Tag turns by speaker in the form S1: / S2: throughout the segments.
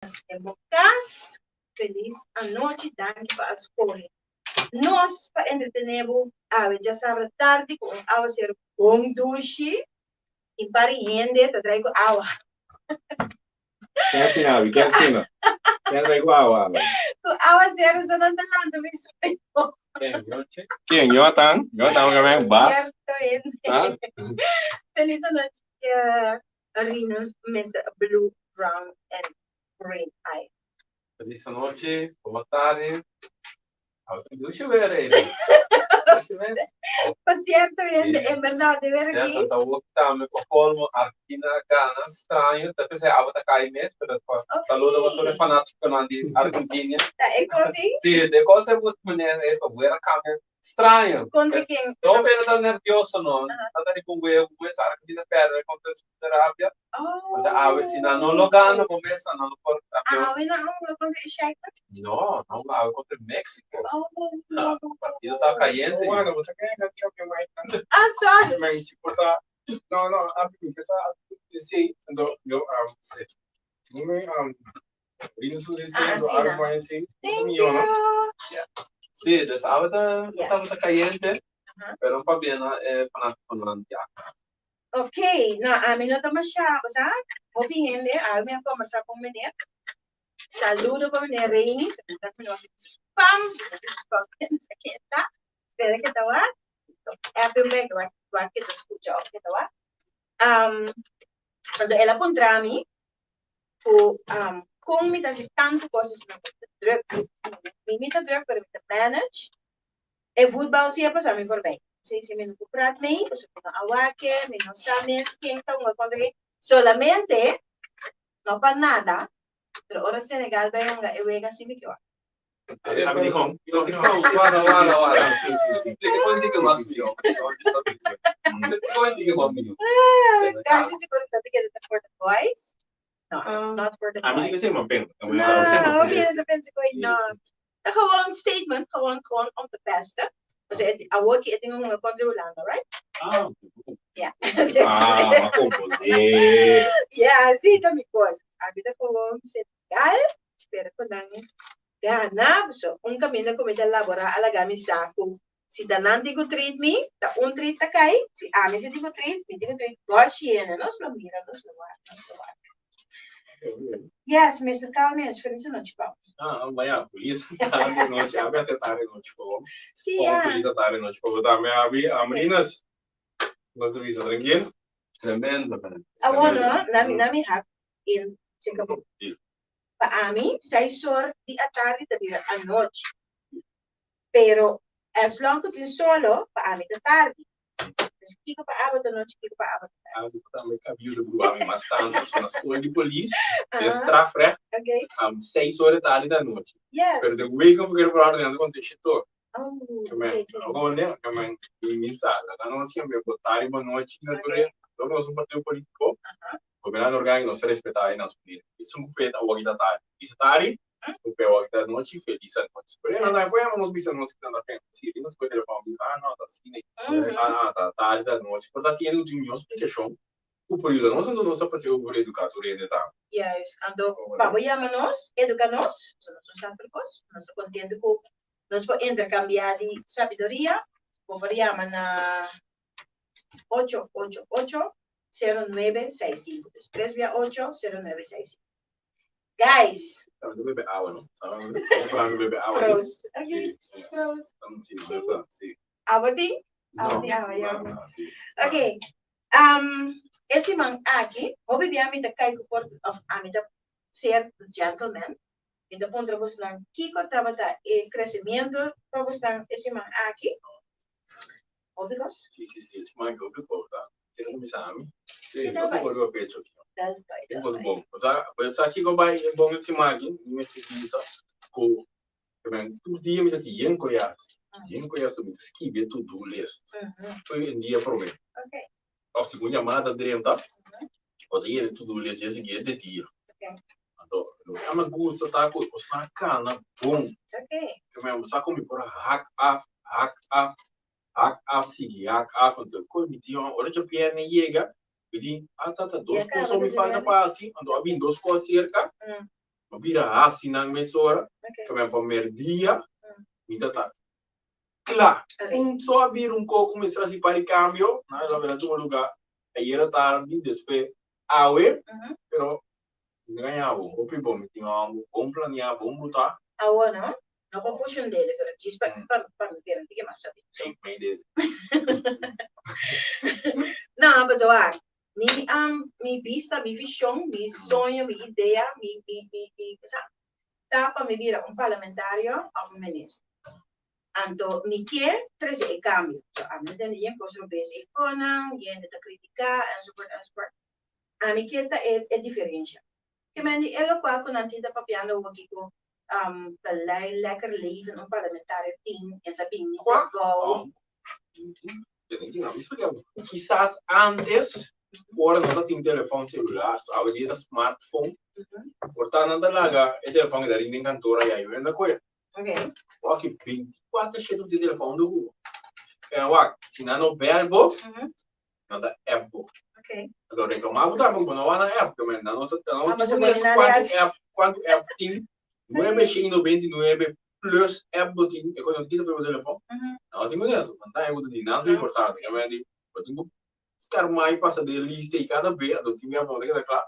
S1: Den bo kas. Felis anochi, danki pa a skohe nos pa entretene bo awe djasabra tardi ku un awaseru bon dushi i par di hende ta trai ku awa.
S2: Ken asina abi? Ken asina? Ken trai ku awa awe?
S1: Ku awaseru so nan ta lanta mi sueño.
S2: Ken? Ken? Jonathan? Jonathan ku men bas?
S1: Sierto hende. Felis anochi. Rinus Mister Blue, Brown and Green Eye.
S2: Feliz anochi, bon tardi. Awe ta dushi weer ei. Dushi weer.
S1: Pa cierto hende, en berdad, de weer aki.
S2: Cierto, ta wok tambe pa colmo Argentina a gana, straño, ta p'esei awe ta cay mes, pero pa saludo pa tur e fanaticonan di Argentina.
S1: Ta e cos ei?
S2: Si, e cos ei bo manera es pa weer a cambia Straño.
S1: Contra ken?
S2: No pena ta nervioso no. Ta ta riba un wego cu Argentina perde contra Saudi Arabia.
S1: Oh.
S2: Ante awe si nan no lo gana bo mesa nan lo por
S1: Awe nan no hunga contra e Sheikh?
S2: No, nan hunga awe contra Mexico.
S1: Oh.
S2: No. Partido ta cayente.
S3: Bueno, bo sa ken e campeon mai?
S1: Ah, sorry.
S3: Men si por ta No, no, a mi pensa si, anto yo si. Mi
S1: Ah, asina. Thank you.
S2: Sí, dus awe ta tabata cayente, pero un pabia na e fanaticonan di Accra.
S1: Ok, no, ami no ta masha, bo sa, hopi hende, awe mi a combersa cu un meneer, saludo pa meneer Remy, spam, spera ke ta wak, app un bek, wak, wak ke ta scucha of ke ta wak, anto el a puntra mi, ku kon mi ta hasi tantu kos asina mi ta druk mi mi ta druk pero mi ta manage e voetbal si a pasa mi voorbij si si mi no por prat mei pasobra mi no a wak e mi no sa mes ken ta hunga kontra ken solamente no pa nada pero ora Senegal bai hunga e wega si mi ke wak.
S2: Wara, wara, wara. Explica kon di ke mas mihó. Kon di ke mas mihó.
S1: Casi sigur ta keda ta for the boys. No, it's not for the
S3: A mi
S1: boys.
S3: si pensé pen.
S1: No, mi no pensa ku no. Ta gewoon statement, gewoon gewoon om te pesten. Pasobra e awor ki e tin un hunga kontra Hulanda, right?
S3: Ah,
S1: Ja.
S3: ah, m'a konfundí.
S1: Ja, sí, ta mi kos. Ami ta gewoon Senegal, spera ku nan gana, pasobra un kaminda ku mi ta laborá a laga mi sa ku si ta nan tin ku treat mi, ta un treat ta kai, si ami si tin ku treat, mi tin ku treat dos yena. Nos lo mira, nos lo wak, nos lo wak. Yes, Mister Calmes, feliz anochi pa bo.
S3: Ah, vaya, feliz tarde nochi. Abi hasta tarde nochi pa bo.
S1: Sí, ya.
S3: Feliz tarde nochi pa bo tambe, Abi. Amrinas, nos ta bisa tranquil.
S2: Tremendo, man.
S1: Awor no, na mi na mi hak in Singapore. Pa ami, seis or di atardi ta bira anochi. Pero as long ku tin solo, pa ami ta tardi. Pues kiko pa abo ta nochi, kiko pa abo ta tardi.
S3: Algo ku tambe ta yuda brua mi mas tantu so na skol di polis, den strafrecht, seis or di tardi ta anochi. Pero den week un poquito por ora nan ta konta shitor. Awor mi sa, laga nos siempre bo tardi bo nochi na tur e, lo nos un partido politico, gobierno orgánico nos ta respeta e nos manera. Esun ku p'e ta awor ta tardi. Bisa tardi, ku p'e awor ta nochi, felis anochi. Pero e no ta bueno nos bisa nos ki ta pensa si, nos por telefòn bisa ah no ta asina, ah no ta tardi ta nochi, por ta tiene un tin mihó splikashon ku por yuda nos anto nos ta pas'é over eduká tur hende tambe.
S1: Juist, anto pa bo yama nos, eduká nos, pasobra nos no sa tur kos, nos ta kontento ku Nos por interkambiá di sabiduria. Bo por yama na ocho ocho ocho sero nuebe seis sinku. Dus tres bia ocho sero nuebe seis sinku. Guys.
S3: Estaba ta bebe awa no. Estaba parando bebe awa.
S1: Proost. Ok. Proost.
S3: Sí, sí, sí.
S1: Awa tin? Awa tin awa, ya. Ok. Um, e siman aki, hopi bia mi ta kai ku por, of ami ta ser gentleman. Mi ta puntra bosnan kiko tabata e crecimiento pa bosnan e siman aki. Hopi kos?
S3: Si, si, si, e siman aki hopi kos ta. Kere kuminsá ami?
S1: Si,
S3: Si,
S1: dal
S3: hopi
S1: bai.
S3: kos riba pecho aki.
S1: Dal bai,
S3: Hopi
S1: dal
S3: kos
S1: bai.
S3: bon. Osea, bo sa kiko bai bon e siman aki? Mi mester bisa ku tur dia mi ta tin yen koyas. Yen koyas ku mi ta skibi e to-do list. Tur un dia promé.
S1: Ok.
S3: Of si un yamada drenta, bo ta yena e to-do list dje siguiente dia. Anto, loke a mi gusta ta ku e kosnan a kana bon. Ke mi sa ku mi por a hak af, hak af, hak af, sigui hak af. Anto, koe mi tin ora djabièrnè yega, mi di, ah tata, dos kos so mi falta pa hasi. Anto a bin dos kos serka. Mi a bira hasi nan mesora, ke pa merdia mi ta ta kla. Un so a bira un koko mester hasi par di kambio, nan a bira tuma lugá ayera tardi, despues awe, pero mi ta gaña bo, hopi bon, mi tin algu bon planeá, bon botá.
S1: Awo no, no pa pusha un dede, pero djis pa pa mi bira un tiki mas sabí.
S3: Sí, mei dede.
S1: No, pasobra wak, Mi mi bista, mi vision, mi soño, mi idea, mi mi mi mi sa ta pa mi bira un parlamentario of un minister. Anto mi ke trece e cambio. So ami ta tende yen cos robes ei fonan, yende ta critica enzovoort enzovoort. Ami ke ta e e diferencia. Ke men di e locual cu nan tin ta papiando awor kico ta lui lekker leven un parlamentario tin en ta bini trabou.
S3: Kisas antes ora no ta tin telefòn selular, so awe dia ta smartphone, por ta nan ta laga e telefòn keda ring den kantor aya, yo hende a kohe. Wak ki 24 shete bo tin telefòn huntu ku bo. Pero wak, si nan no bèl bo, nan ta app bo. Anto reklamá bo tambe ku bo no wak nan app, nan no ta nan no tin ku kuantu app, kuantu app tin, nuebe shen i noventa i nuebe plus app bo tin, e cosa no kita for bo telefon, nan no tin ku eso, nan ta ku ta di nan ta importante, ke men di bo tin ku skarmai pasa den lista i kada be, anto tin bia bo no ta keda kla,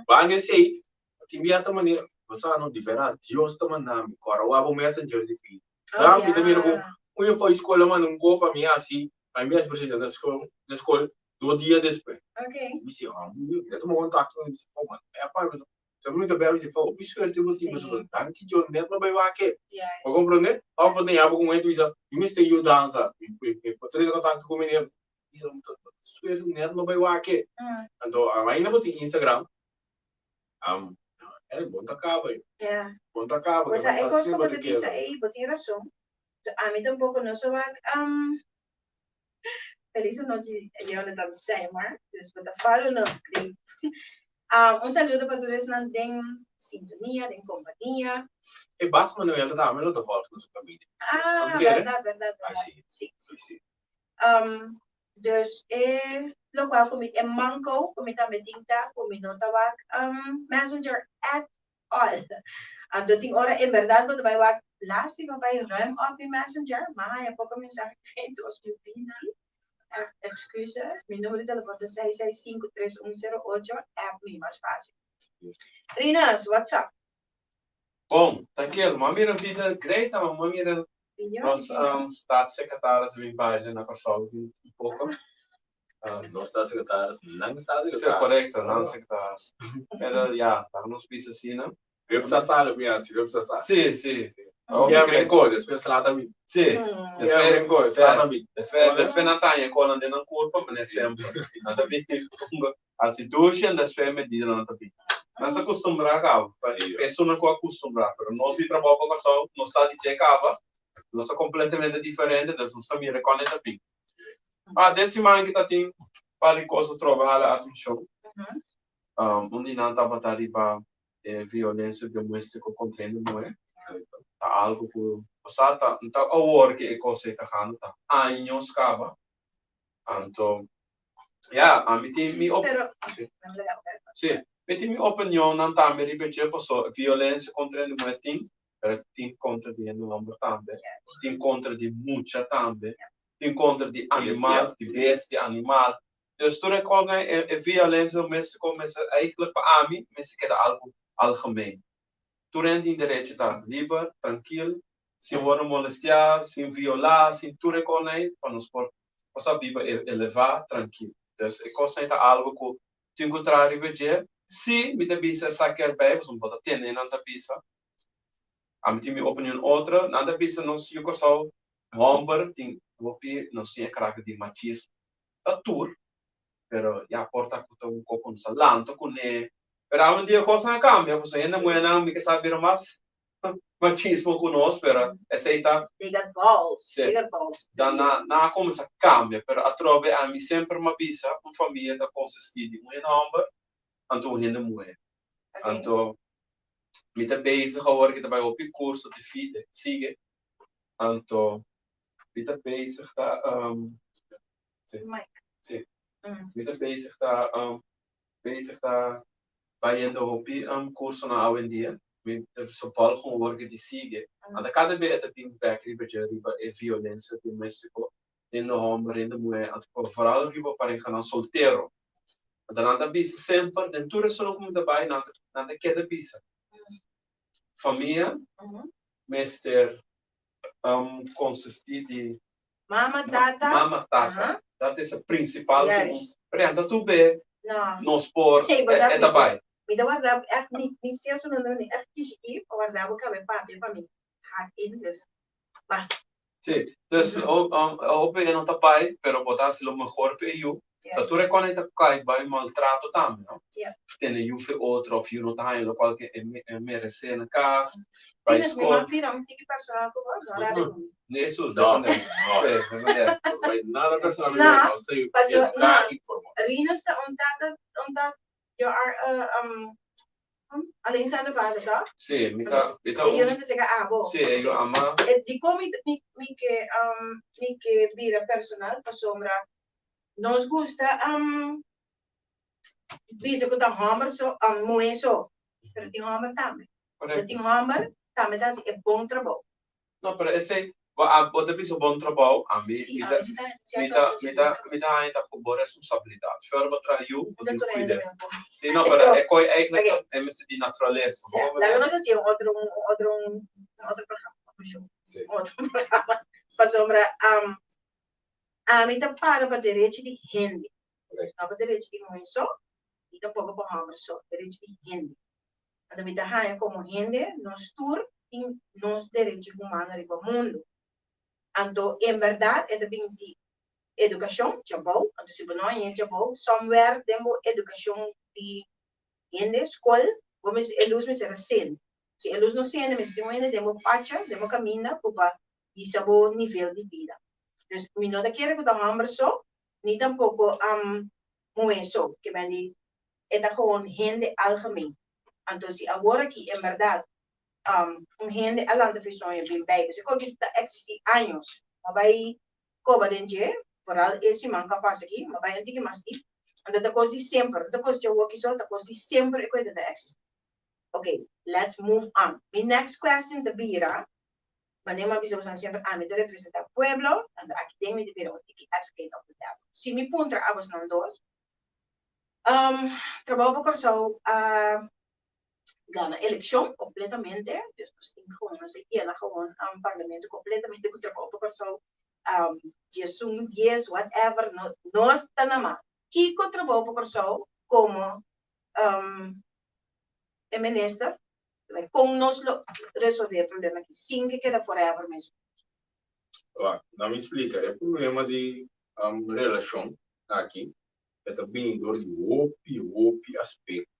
S3: banda esei tin bia ta manera, bo sa no, di berdad Dios ta manda mi, kòrda wak bo messenger di Facebook,
S1: Oh,
S3: mi ta mira ku
S1: ya.
S3: un yofou di skol a manda un kopa mi hasi, a mi hasi presenta na skol, na skol dos dia despues. Mi si, oh, mi ta tuma kontakto, mi si, oh, man, e pa mi. So mi ta bebe si fa hopi suerte bo tin pasobra danki Dios net no bai wak e. Bo comprende? Of bo tin abo ku un hende bisa mi mester yudansa mi mi por trese kontakto ku meneer bisa mi ta suerte net no bai wak e. Anto ainda bo tin Instagram eh bon ta kaba yo. Bon ta kaba
S1: Pues e kos ku bo ta bisa ei bo tin rason. Ami tampoco no sa wak Feliz anochi Jonathan Seymour. Dus bo ta follow nos great. Un saludo pa tur esnan den sintonia, den kompania.
S3: E Bas Manuel ta tambe lo ta volg nos familia.
S1: Ah, berdad, berdad, berdad. Si, si, si. Dus e lokual ku mi, e manko ku mi tambe tin ta ku mi no ta wak Messenger at all. Anto tin ora en berdad bo ta bai wak lastima bai ruim op mi Messenger, m'a haña poko mensahe den 2020. Excuses, mi numero di telefon ta 6653108, app mi mas fácil. Rinus, what's up?
S2: Bon, tranquilo. M'a mira vida great, ma m'a mira nos staatssecretaris bin baile na Kòrsou un poko.
S3: Nos staatssecretaris, nan staatssecretaris.
S2: Sí, korekto, nan secretaris. Pero ya, laga nos bisa asina.
S3: Hup sa sa lo mi hasi, hup sa sa.
S2: Sí, sí.
S3: Mi a brinko, despues sla ta bin.
S2: Sí.
S3: Mi a brinko, sla ta bin.
S2: Despues, despues nan ta haña konan den nan kurpa, manera semper. Nan ta bin hasi dushe en despues medida nan ta bin. Nan sa kustumbrá kaba. Esun ku a kustumbrá, pero nos di trabou pa Kòrsou, nos sa di dje kaba, nos ta kompletamente diferente, dus nos ta mira kon e ta bin. Ah, den siman ki ta tin par di kos atrobe hala atenshon. Un di nan tabata riba e violensia domestiko kontra hende muhé. Ta algu ku, osea, ta no ta awor ku e kos ei ta gana, ta años kaba. Anto, ya, ami tin mi op, si, mi tin mi opinionnan tambe riba dje, pasobra violensia kontra hende muhé tin, pero tin kontra di hende hòmber tambe, tin kontra di mucha tambe, tin kontra di animal, di bestia, animal. Dus tur e kosnan, e violensia doméstiko mester eigentlik pa ami mester keda algu algemeen. Tur hende tin derecho ta liber, trankil, sin wòrdu molestiá, sin violá, sin tur e kosnan ei pa nos por por sa biba elevá, trankil. Dus e kosnan ei ta algu ku tin ku traha riba dje. Sí, mi ta bisa esaki erbij, pasobra bo ta tende nan ta bisa. Ami tin mi opinion otro. Nan ta bisa nos yu Kòrsou hòmber tin hopi, nos tin e karakter di machismo. Ta tur, pero ya por ta ku ta un koko nos a lanta kuné. Pero awendia kosnan a kambia, pasobra hende muhénan mi ke sa bira mas machismo ku nos, pero esei ta.
S1: They got balls, they got balls.
S2: Dan nan a kuminsá kambia, pero atrobe ami semper mi a bisa un famia ta konsistí di un hende hòmber anto un hende muhé. Anto mi ta bezig awor ki ta bai hopi kurso di fide, sige, anto mi ta bezig ta si si mi ta bezig ta bezig ta bayendo hopi kursonan awendia. Mi ta volg un work di sigue. Anto kada be e ta bin bek riba dje riba e violencia domestico hende homber, hende muher, anto vooral riba parehanan soltero. Anto nan ta bisa semper den tur esun ku mi ta bai nan ta keda bisa famia mester konsistí di
S1: Mama, tata.
S2: Mama, tata. Dat is e principal. Pero ya, tur be nos por e ta bai.
S1: Mi ta warda echt mi mi sia su nomber mi echt kishiki pa warda bo kabe papia pa mi hak in dus bah.
S2: Si, dus hopi e no ta bai pero bo ta hasi lo mehor pa e yu. Sa tur e kòne ta kai bai maltrato tambe no. Tene yu fe otro of yu no ta haña lokual ke e meresé na kas, bai
S1: Ines, mi
S2: skol.
S1: mag bira un tiki personal ku bo? No rari ku mi.
S2: Jesus, depende. Sí, depende.
S3: Bai nada personal
S1: No,
S3: nos ta
S1: paso
S3: eduká
S1: no,
S3: i forma.
S1: Rinus ta un tata, un tata, you are a um, alleenstaande vader, toch?
S2: Sí, mi ta, mi ta
S1: E
S2: un,
S1: yunan ta sega abo.
S2: sí, e yu ama.
S1: E dikon mi mi mi ke um, mi ke bira personal pasobra nos gusta um, bisa ku ta hòmber so, um, muhé so, pero tin hòmber tambe. Pero tin hòmber tambe ta hasi e bon trabou.
S2: No, pero esei, bo a, bo ta bisa bon trabou, ami, mi ta, mi ta, mi ta, mi ta haña ta ku bo responsabilidat. Fuera bo traha yu, bo tin ku kuid'é. Sí, no, pero e koi eigenlijk ta, e mester di naturalesa. Bo
S1: Laga nos hasi un otro, un otro, un otro programa, un show. Un otro programa. Pasobra, ami ta para pa derechi di hende. No pa derechi di muhé so, ni tampoko pa hòmber so, derechi di hende. Anto mi ta haña komo hende nos tur tin nos derechi humano riba mundu. Anto en bèrdat e ta bin di edukashon djabou, anto si bo no hañ'é djabou, somewhere den bo edukashon di hende, skol, bo mester e lus mester a sende. Si e lus no sende mester tin un hende den bo pacha, den bo kaminda ku pa hisa bo nivel di bida. Dus mi no ta kere ku ta hòmber so, ni tampoko muhé so, ke men di e ta gewoon hende algemeen. Anto si awor aki en berdad un hende a lanta fi soño bin bij, pasobra e koki ta existi años, ma bai koba den dje, vooral e siman ku a pasa aki, ma bai un tiki mas diep, anto ta kos di semper, no ta kos di awoki so, ta kos di semper e koe ta existi. Ok, let's move on. Mi next question ta bira, manera mi a bisa boso semper, ami ta representa pueblo, anto aki den mi ta bira un tiki advocate of the devil. Si mi puntra abosnan dos, Trabou pa Kòrsou a gana elekshon kompletamente, dus nos tin gewoon, nos a yena gewoon parlamento kompletamente ku Trabou pa Kòrsou, diesun, dies, whatever, nos ta na man. Kiko Trabou pa Kòrsou komo e minister, kon nos lo resolve e problema aki sin ke keda forever mes?
S3: Wak, na mi splika, e problema di relashon aki e ta bini dor di hopi, hopi aspekto.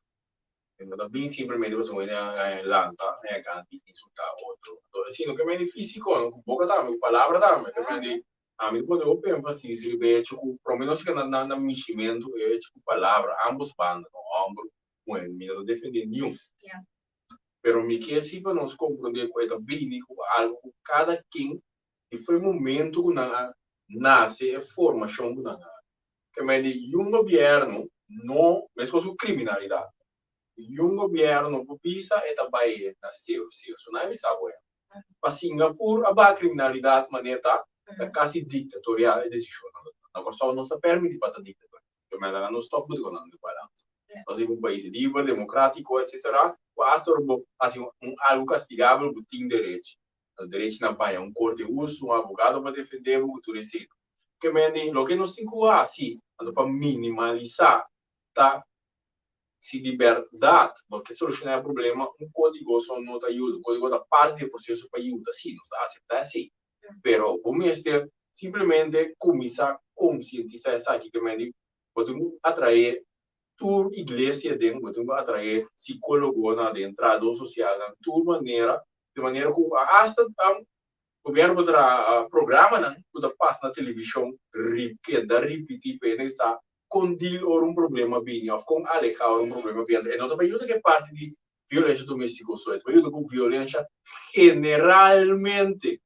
S3: E no ta bini simplemente pasobra un hende a lanta, a gana di insultá otro. Anto esei no ke mende físiko, no, ku boka tambe, ku palabra tambe. Ke mende ami ta pone hopi énfasis riba e hecho ku promé nos keda na na mishimentu e hecho ku palabra, ámbos banda, no, hòmber ku muhé, mi no ta defendé niun. Pero mi ke si pa nos komprondé ku e ta bini ku algu ku kada ken i foi momento ku nan a nase e formashon ku nan a Ke men di yun gobièrnu no, meskos ku kriminalidat, yun gobièrnu no por bisa e ta bai na sero sero. So nan a bisa bo e. Pa Singapur a baha kriminalidat manera ta, ta kasi diktatorial e desishonnan ta tuma. Na Kòrsou nos ta pèrmití pa ta diktatorial. Ke men laga nos tòg buta ku nan den balansa. Nos riba un pais liber, demokrátiko etsetera, ku asta ora bo hasi un algu kastigabel bo tin derechi. Derechi na baña un korte hustu, un abogado pa defendé bo ku tur esei. Ke men di loke nos tin ku hasi anto pa minimalisá ta si di bèrdat bo ke solushoná e problema un kódigo so no ta yuda. Un kódigo ta parti di e proseso pa yuda, sí, nos ta aseptá esei. Pero bo mester simplemente kuminsá konsientisá esaki ke men di bo tin ku atraé tur iglesia aden, bo tin ku atraé sikólogonan aden, trahadó sosialnan, tur manera, di manera ku asta Gobierno por traha programanan ku ta pasa na televishon keda ripití pa hende sa kon deal ora un problema bini òf kon alehá ora un problema bini. Anto e no ta pa yuda ku e parti di violensha doméstiko so, e ta pa yuda ku violensha generalmente.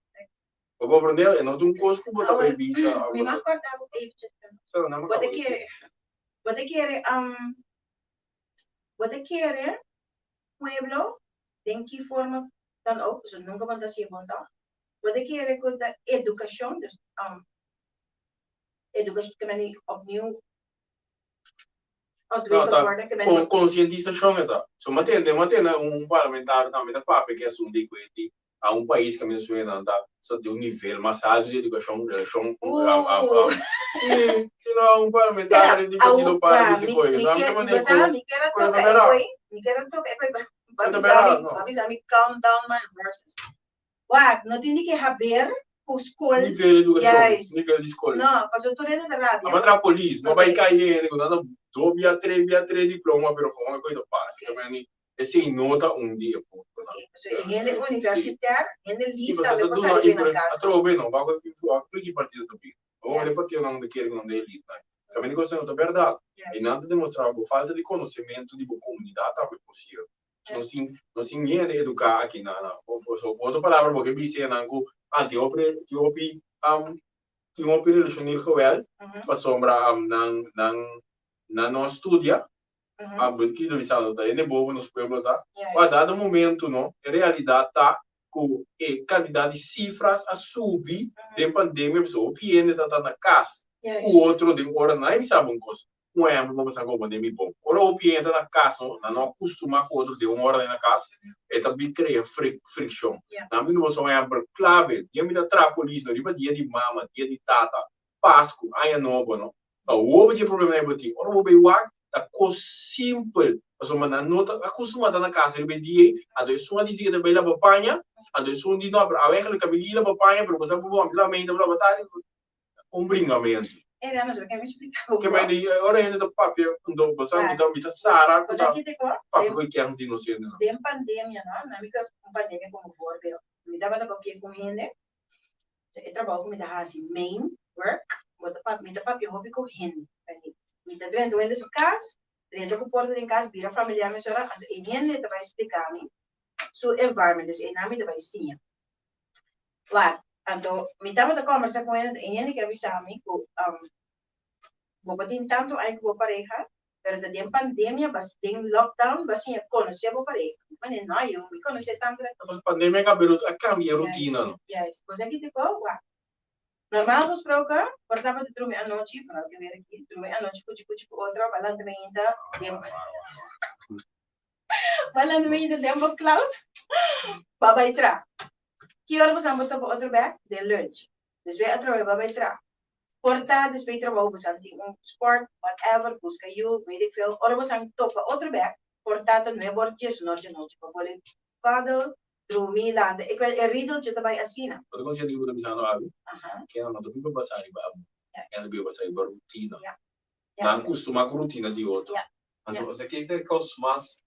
S3: Bo komprendé? E no ta un kos ku bo ta bai bisa.
S1: Mi mag kòrta bo eventjes. Bo ta kere, bo ta kere, bo ta kere pueblo. Den ki forma dan ook, pasobra nunka bo no ta hasi bon tòg. Bo ta kere ku ta edukashon, dus edukashon ke men opnieuw ontwikkeld worden, ke men.
S3: Konsientisashon e ta. So mi a tende, mi a tende un parlamentario tambe ta papia ku e asuntu di ku e di a un pais kaminda su hendenan ta sa di un nivel mas alto di edukashon relashon si si no un parlamentario di partido par a bisa koe
S1: sa mi ta manera ku ku ta bera Mi kier a toka e koe pa bisa mi pa bisa mi calm down my horses wak no tin di ke haber ku skol
S3: nivel di edukashon nivel di skol
S1: no pasobra tur hende ta rabia
S3: a manda polis no bai kai hende ku nan ta dos bia tres bia tres diploma pero komo e koe ta pasa Esei no ta un di e puntonan.
S1: Oké, pasobra e hende universitair, hende lief tambe por sali bena kas.
S3: Atrobe no, wak wak ki partido ta bin. Awor e partidonan ta kere ku nan ta elite. Kaminda ku esei no ta bèrdat. I nan ta demostrá bo falta di konosementu di bo komunidat tambe por sierto. Nos tin nos tin hende eduká aki na na so ku otro palabra bo ke bisa nan ku ah tin hopi tin hopi tin hopi relacioneel geweld pasobra nan nan nan no a studia. A bo ki ta bisando ta hende bobo nos pueblo ta. Wa dado momento no e realidad ta cu e cantidad di cifras a subi den pandemia pasobra hopi hende ta ta na cas cu otro den ora nan a bisa bo un cos un ehempel pa bo sa como den mi bon ora hopi hende ta na cas no nan no a custuma cu otro den un ora den na cas e ta bin crea friccion nan bin bo sa un ehempel clave dia mi ta traha polis no riba dia di mama dia di tata Pasku, Aña Nobo, no. Ta hopi dje problema ei bo tin. Ora bo bay wak, ta kos simpel. Pasobra nan no ta akostumá ta na kas riba e dia ei. Anto esun a disi ke ta bay laba paña, anto esun di no, pero awe eigenlijk ta mi di laba paña, pero bo sa ku bo a mi laba ta laba tardi. Un bringamentu.
S1: E nan no sa ke mi splika bo.
S3: Ke men di ora hende ta papia, anto bo sa mi ta mi ta sara ku ta papia ku e kèns di nos hendenan.
S1: Den pandemia no, nan mi ke un pandemia komo voorbeeld. Mi tabata papia ku hende. E trabou ku mi ta hasi, main work, bo ta papia, mi ta papia hopi ku hende. Mi ta drenta un hende su kas, drenta ku porta den kas, bira familiar mesora, anto e hende ta bai splika mi su environment, dus einan mi ta bai siña. Wak, anto mi tabata kòmbersá ku hende, e hende ke a bisa mi ku Bo por tin tantu aña ku bo pareha, pero ta den pandemia bas den lockdown bo a siña konosé bo pareha. Mi manera, no yu, mi konosé tantu rato.
S3: Pas pandemia a kaba a kambia e rutina no.
S1: Juist, bo sa kiko wak. Normaal gesproken por tabata drumi anochi, vooral ke weer aki, drumi anochi kuchi kuchi ku otro, ba lanta mainta den ba lanta mainta den bo cloud ba bai tra. Ki ora bo sa bo topa otro bek? Den lunch. Despues atrobe ba bai tra. Por ta despues di trabou bosan tin un sport, whatever, buska yu, weet ik veel. Ora bosan topa otro bek, por ta ta nuebe or dies nochi anochi pa bole cuddle, drumi, lanta. E e riedeltje ta bai asina.
S3: Bo ta konsiente ku bo ta bisando abi? Kende no ta biba basá riba amor, kende ta biba basá riba rutina. Nan kustumá ku rutina di otro.
S2: Anto, esaki ta e kos mas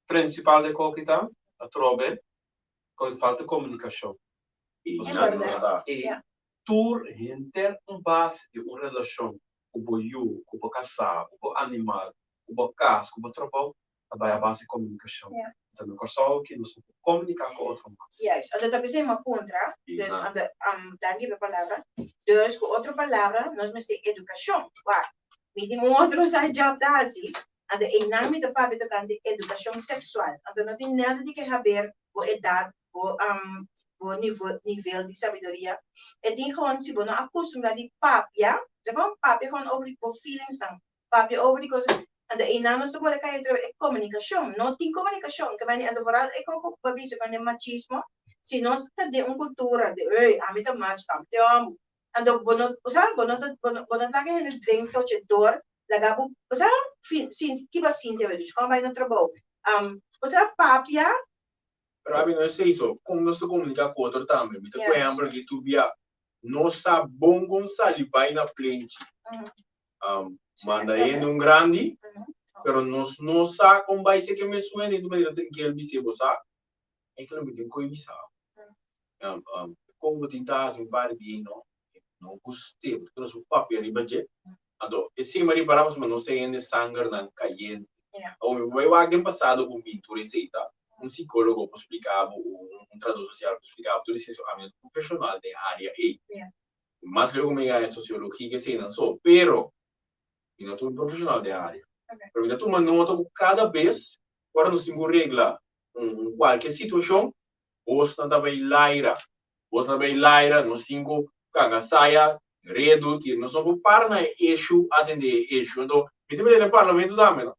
S2: prinsipal di koki ta, atrobe, ku falta komunikashon. E tur henter un base di un relashon ku bo yu, ku bo kasá, ku bo animal, ku bo kas, ku bo trabou, ta bai a base di komunikashon. Anto na Kòrsou aki nos no por komuniká ku otro mas.
S1: Juist, anto ta p'esei mi a puntra, dus anto danki pa e palabra, dus ku otro palabra nos mester edukashon, wak, mi tin un otro side job ta hasi, anto einan mi ta papia tokante edukashon seksual, anto no tin nada di ke haber bo edat, bo bo nivo nivel di sabiduria. E tin gewoon si bo no a kustumbrá di papia, bo sa kon papia gewoon over di bo feelingsnan, papia over di kos, anto einan nos ta pone kai atrabes e komunikashon. No tin komunikashon, ke mende anto vooral e koko ku bo a bisa kon den machismo, si nos ta den un kultura di ey ami ta macho, ami ta e hòmber, anto bo no bo sa bo no ta bo no bo no ta laga hende den tochi dor laga bo bo sa sinti ki bo a sinti awe dus kon bai na trabou bo sa papia.
S3: Pero abi no esei so, kon nos ta komuniká ku otro tambe. Mi ta ku ehèmpel aki tur bia nos sa bon kon sali bai na plenchi. Manda hende un grandi, pero nos no sa kon bai seke mesun hende di manera trankel bis'é bo sa, e kila mi tin koe bisa bo. Kon bo tin ta hasi un par di dia no, no gust'é, bo ta keda su papia riba dje. Anto esei mi a ripará pasobra nos ta hende sangernan kayente. Awor mi por bai wak den pasado ku mi tur esei ta un sikólogo por splika bo, un tradó sosial por splika bo tur esei, so ami no ta profeshonal den e área ei. Mas leu ku mi a gana sosiologia ke eseinan so, pero mi no ta un profeshonal den e área. Pero mi ta tuma nota ku kada bes ora nos tin ku regla. un kualke situashon, bosnan ta bai laira. Bosnan ta bai laira, nos tin ku kanga saya, redu, tira. Nos no por para na e issue, atendé e issue. Anto, mi ta mira den parlamento tambe, no.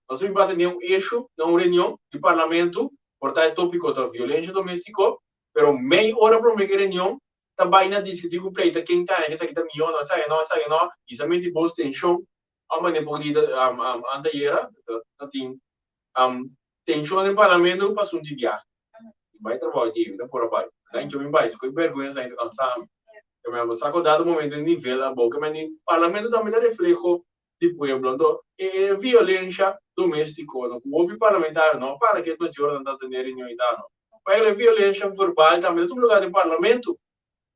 S3: Nos ta bin pa atendé un issue na un reunion di parlamento, por ta e tópiko ta violensia doméstiko, pero mei ora promé ku e reunion ta bai na diskutí ku pleita ken ta haña esaki ta mihó, no, esaki no, esaki no, i sa menti bos tenshon a manera por di antayera ta tin tenshon den parlamento pa asuntu di biahe. Mi bai trabou di mi ta por a bai. Ta hincha mi bai, si ku e bèrgwensa ta kansa mi. Ke men bo sa ku dado momento e nivel abou ke men di parlamento tambe ta refleho di pueblo. Anto e violensha doméstiko no ku hopi parlamentario no a para ke mayornan ta tene reunion i ta no. Pasobra e violensha verbal tambe ta tuma lugar den parlamento.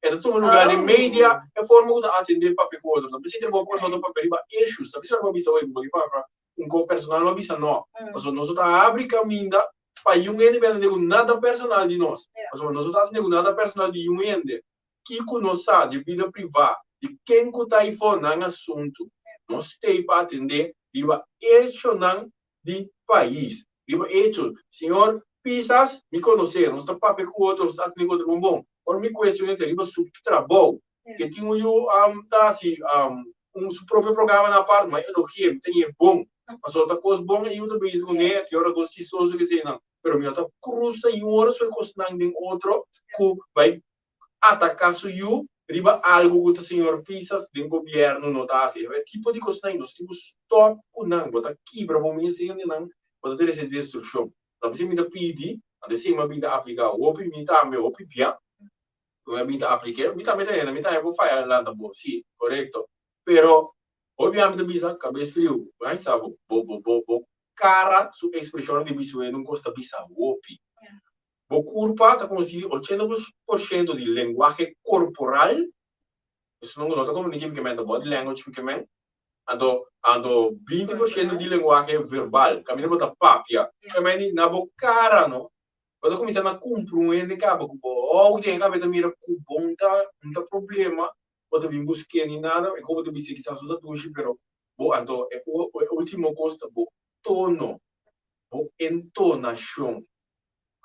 S3: E ta tuma lugar den media, e forma ku ta atendé papia ku otro. Ta bisa trabou ku persona ta papia riba issues. Ta bisa bo a bisa oye bo ke papia un kos personal bo a bisa no. Pasobra nos no ta habri kaminda pa yun hende bin atendé ku nada personal di nos. Pasobra nos no ta atendé ku nada personal di yun hende. Kiko nos sa di bida privá di ken ku ta ifo nan asuntu? Nos stay pa atendé riba echonan di pais. Riba echo. Señor Pisas, mi konosé, nos ta papia ku otro, nos ta atendé ku otro bon bon. Ora mi kuestion'é ta riba su trabou. Ke tin un yu ta hasi un su propio programa na apart, ma elogi'é, mi ta ñe bon. Pasobra ta kos bon e yu ta bezig kuné, tin ora kos chistoso keseinan. Pero mi no ta krusa niun ora su e kosnan den otro ku bai ataká su yu riba algu ku ta señor Pisas den gobièrnu no ta hasi. E tipo di kosnan ei nos tin ku stòp ku nan. Bo ta kibra bo mes hendenan, bo ta trese destrukshon. Ta p'esei mi ta pidi, anto esei mi a bin ta apliká hopi mi tambe, hopi bia ku mi a bin ta aplik'é. Mi tambe ta hende, mi tambe por faya lanta bo, sí, korekto. Pero hopi bia mi ta bisa kabes friu, bo a sa bo, bo, bo, bo kara su ekspreshonnan di bisa un kos ta bisa hopi. Bo kurpa ta konsistí di ochenta por shento di lenguahe korporal, esun no ta komuniká mi ke men, ta body language mi ke men, anto anto 20% di lenguahe verbal, kaminda bo ta papia, ke men di na bo kara no, bo ta kuminsá na kumpra un hende kaba ku bo hou den e kabes ta mira ku bo no ta no ta problema, bo ta bin busk'é ni nada, e ku bo ta bis'é kisas no ta dushi pero bo anto e ultimo kos ta bo tono, bo entonashon.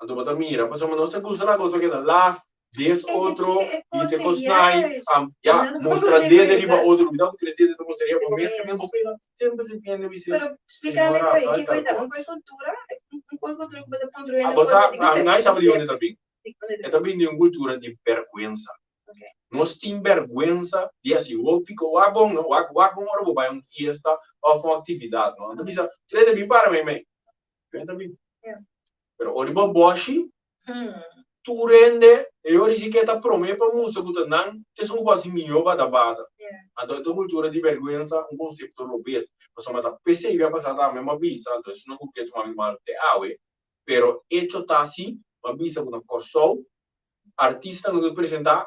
S3: Anto bo ta mira, pasobra nos ta gusta laga otro keda laf, des otro, i te kos nai, ya, mustra dede riba otro, cuidado ku tres dede ta mustra riba bo mes, kaminda bo pega semper si hende bisa,
S1: Pero splika mi
S3: señora,
S1: koi,
S3: tal
S1: kiko
S3: tal
S1: ta un
S3: kos.
S1: koi kultura, un koi kultura ku bo ta puntra hende
S3: Abo
S1: por
S3: sa,
S1: di
S3: a nai sa di unda ta bin.
S1: Di unda
S3: E ta bin di un kultura di bèrgwensa.
S1: Okay.
S3: Nos tin bèrgwensa di hasi hopi ko, wak bon no, wak wak bon ora bo bai un fiesta òf un aktividat no. Nan ta bisa, tur hende bin para meimei. Tur hende ta bin.
S1: Yeah.
S3: Pero ora bo boshi, tur hende e ora si ke ta prome pa mustra ku ta nan esun ku bo hasi mihó bada bada. Anto e ta un kultura di bèrgwensa, un konsepto robes. Pasobra ta p'esei bia pasá tambe mi a bisa, anto esun ku ke tuma mi mal te awe, pero echo ta si, mi a bisa ku na Kòrsou artistanan ku ta presentá,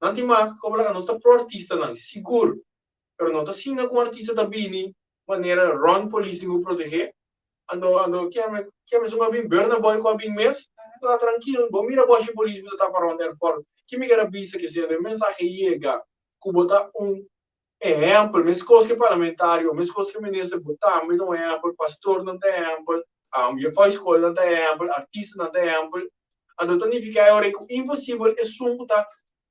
S3: nan tin mas komo laga nos ta pro artistanan, sigur, pero no ta asina ku un artista ta bini manera rond polis tin ku protegé, anto anto kieme kieme esun a bin Burna Boy ku a bin mes ta trankil bo mira boshi polis ku ta tapa rond airport ki mi kier a bisa ke siendo e mensahe yega ku bo ta un ehèmpel meskos ke parlamentario meskos ke minister bo tambe ta un ehèmpel pastornan ta ehèmpel jefòu skolnan ta ehèmpel artistanan ta ehèmpel anto ta nifiká e ora ku imposibel esun ku ta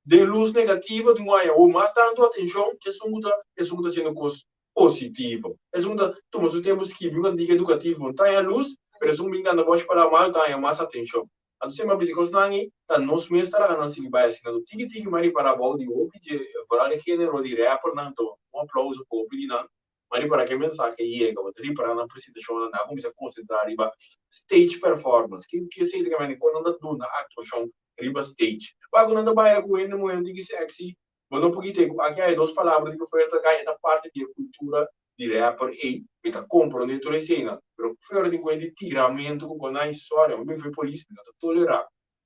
S3: den lus negativo tin ku haña ho mas tantu atenshon ke esun ku ta esun ku ta hasiendo kos positivo. Esun ta tuma su tempu skibi un kantika edukativo, ta haña lus, pero esun bin kanta bosh palabra malu ta haña mas atenshon. Anto semper a bisa kosnan ei ta nos mes ta laga nan sigui bai asina. Anto tiki tiki mi a ripará bou di hopi dje foral e genero di rappernan, anto un aplauso pa hopi di nan, mi a ripará ke mensahe yega, bo ta ripará nan presentashonnan, nan a kuminsá konsentrá riba stage performance. Ke ke esei ta kaminan kon nan ta duna aktuashon riba stage. Wak ku nan ta baila ku hende muhé un tiki sexy, Bo no por kita ku aki hay dos palabra di ku fuera ta kai e ta parti di e kultura di rapper ei. Mi ta komprondé tur eseinan, pero fuera tin kuenta di tiramentu ku konai, sorry, mi bin for e polis, mi no ta tolerá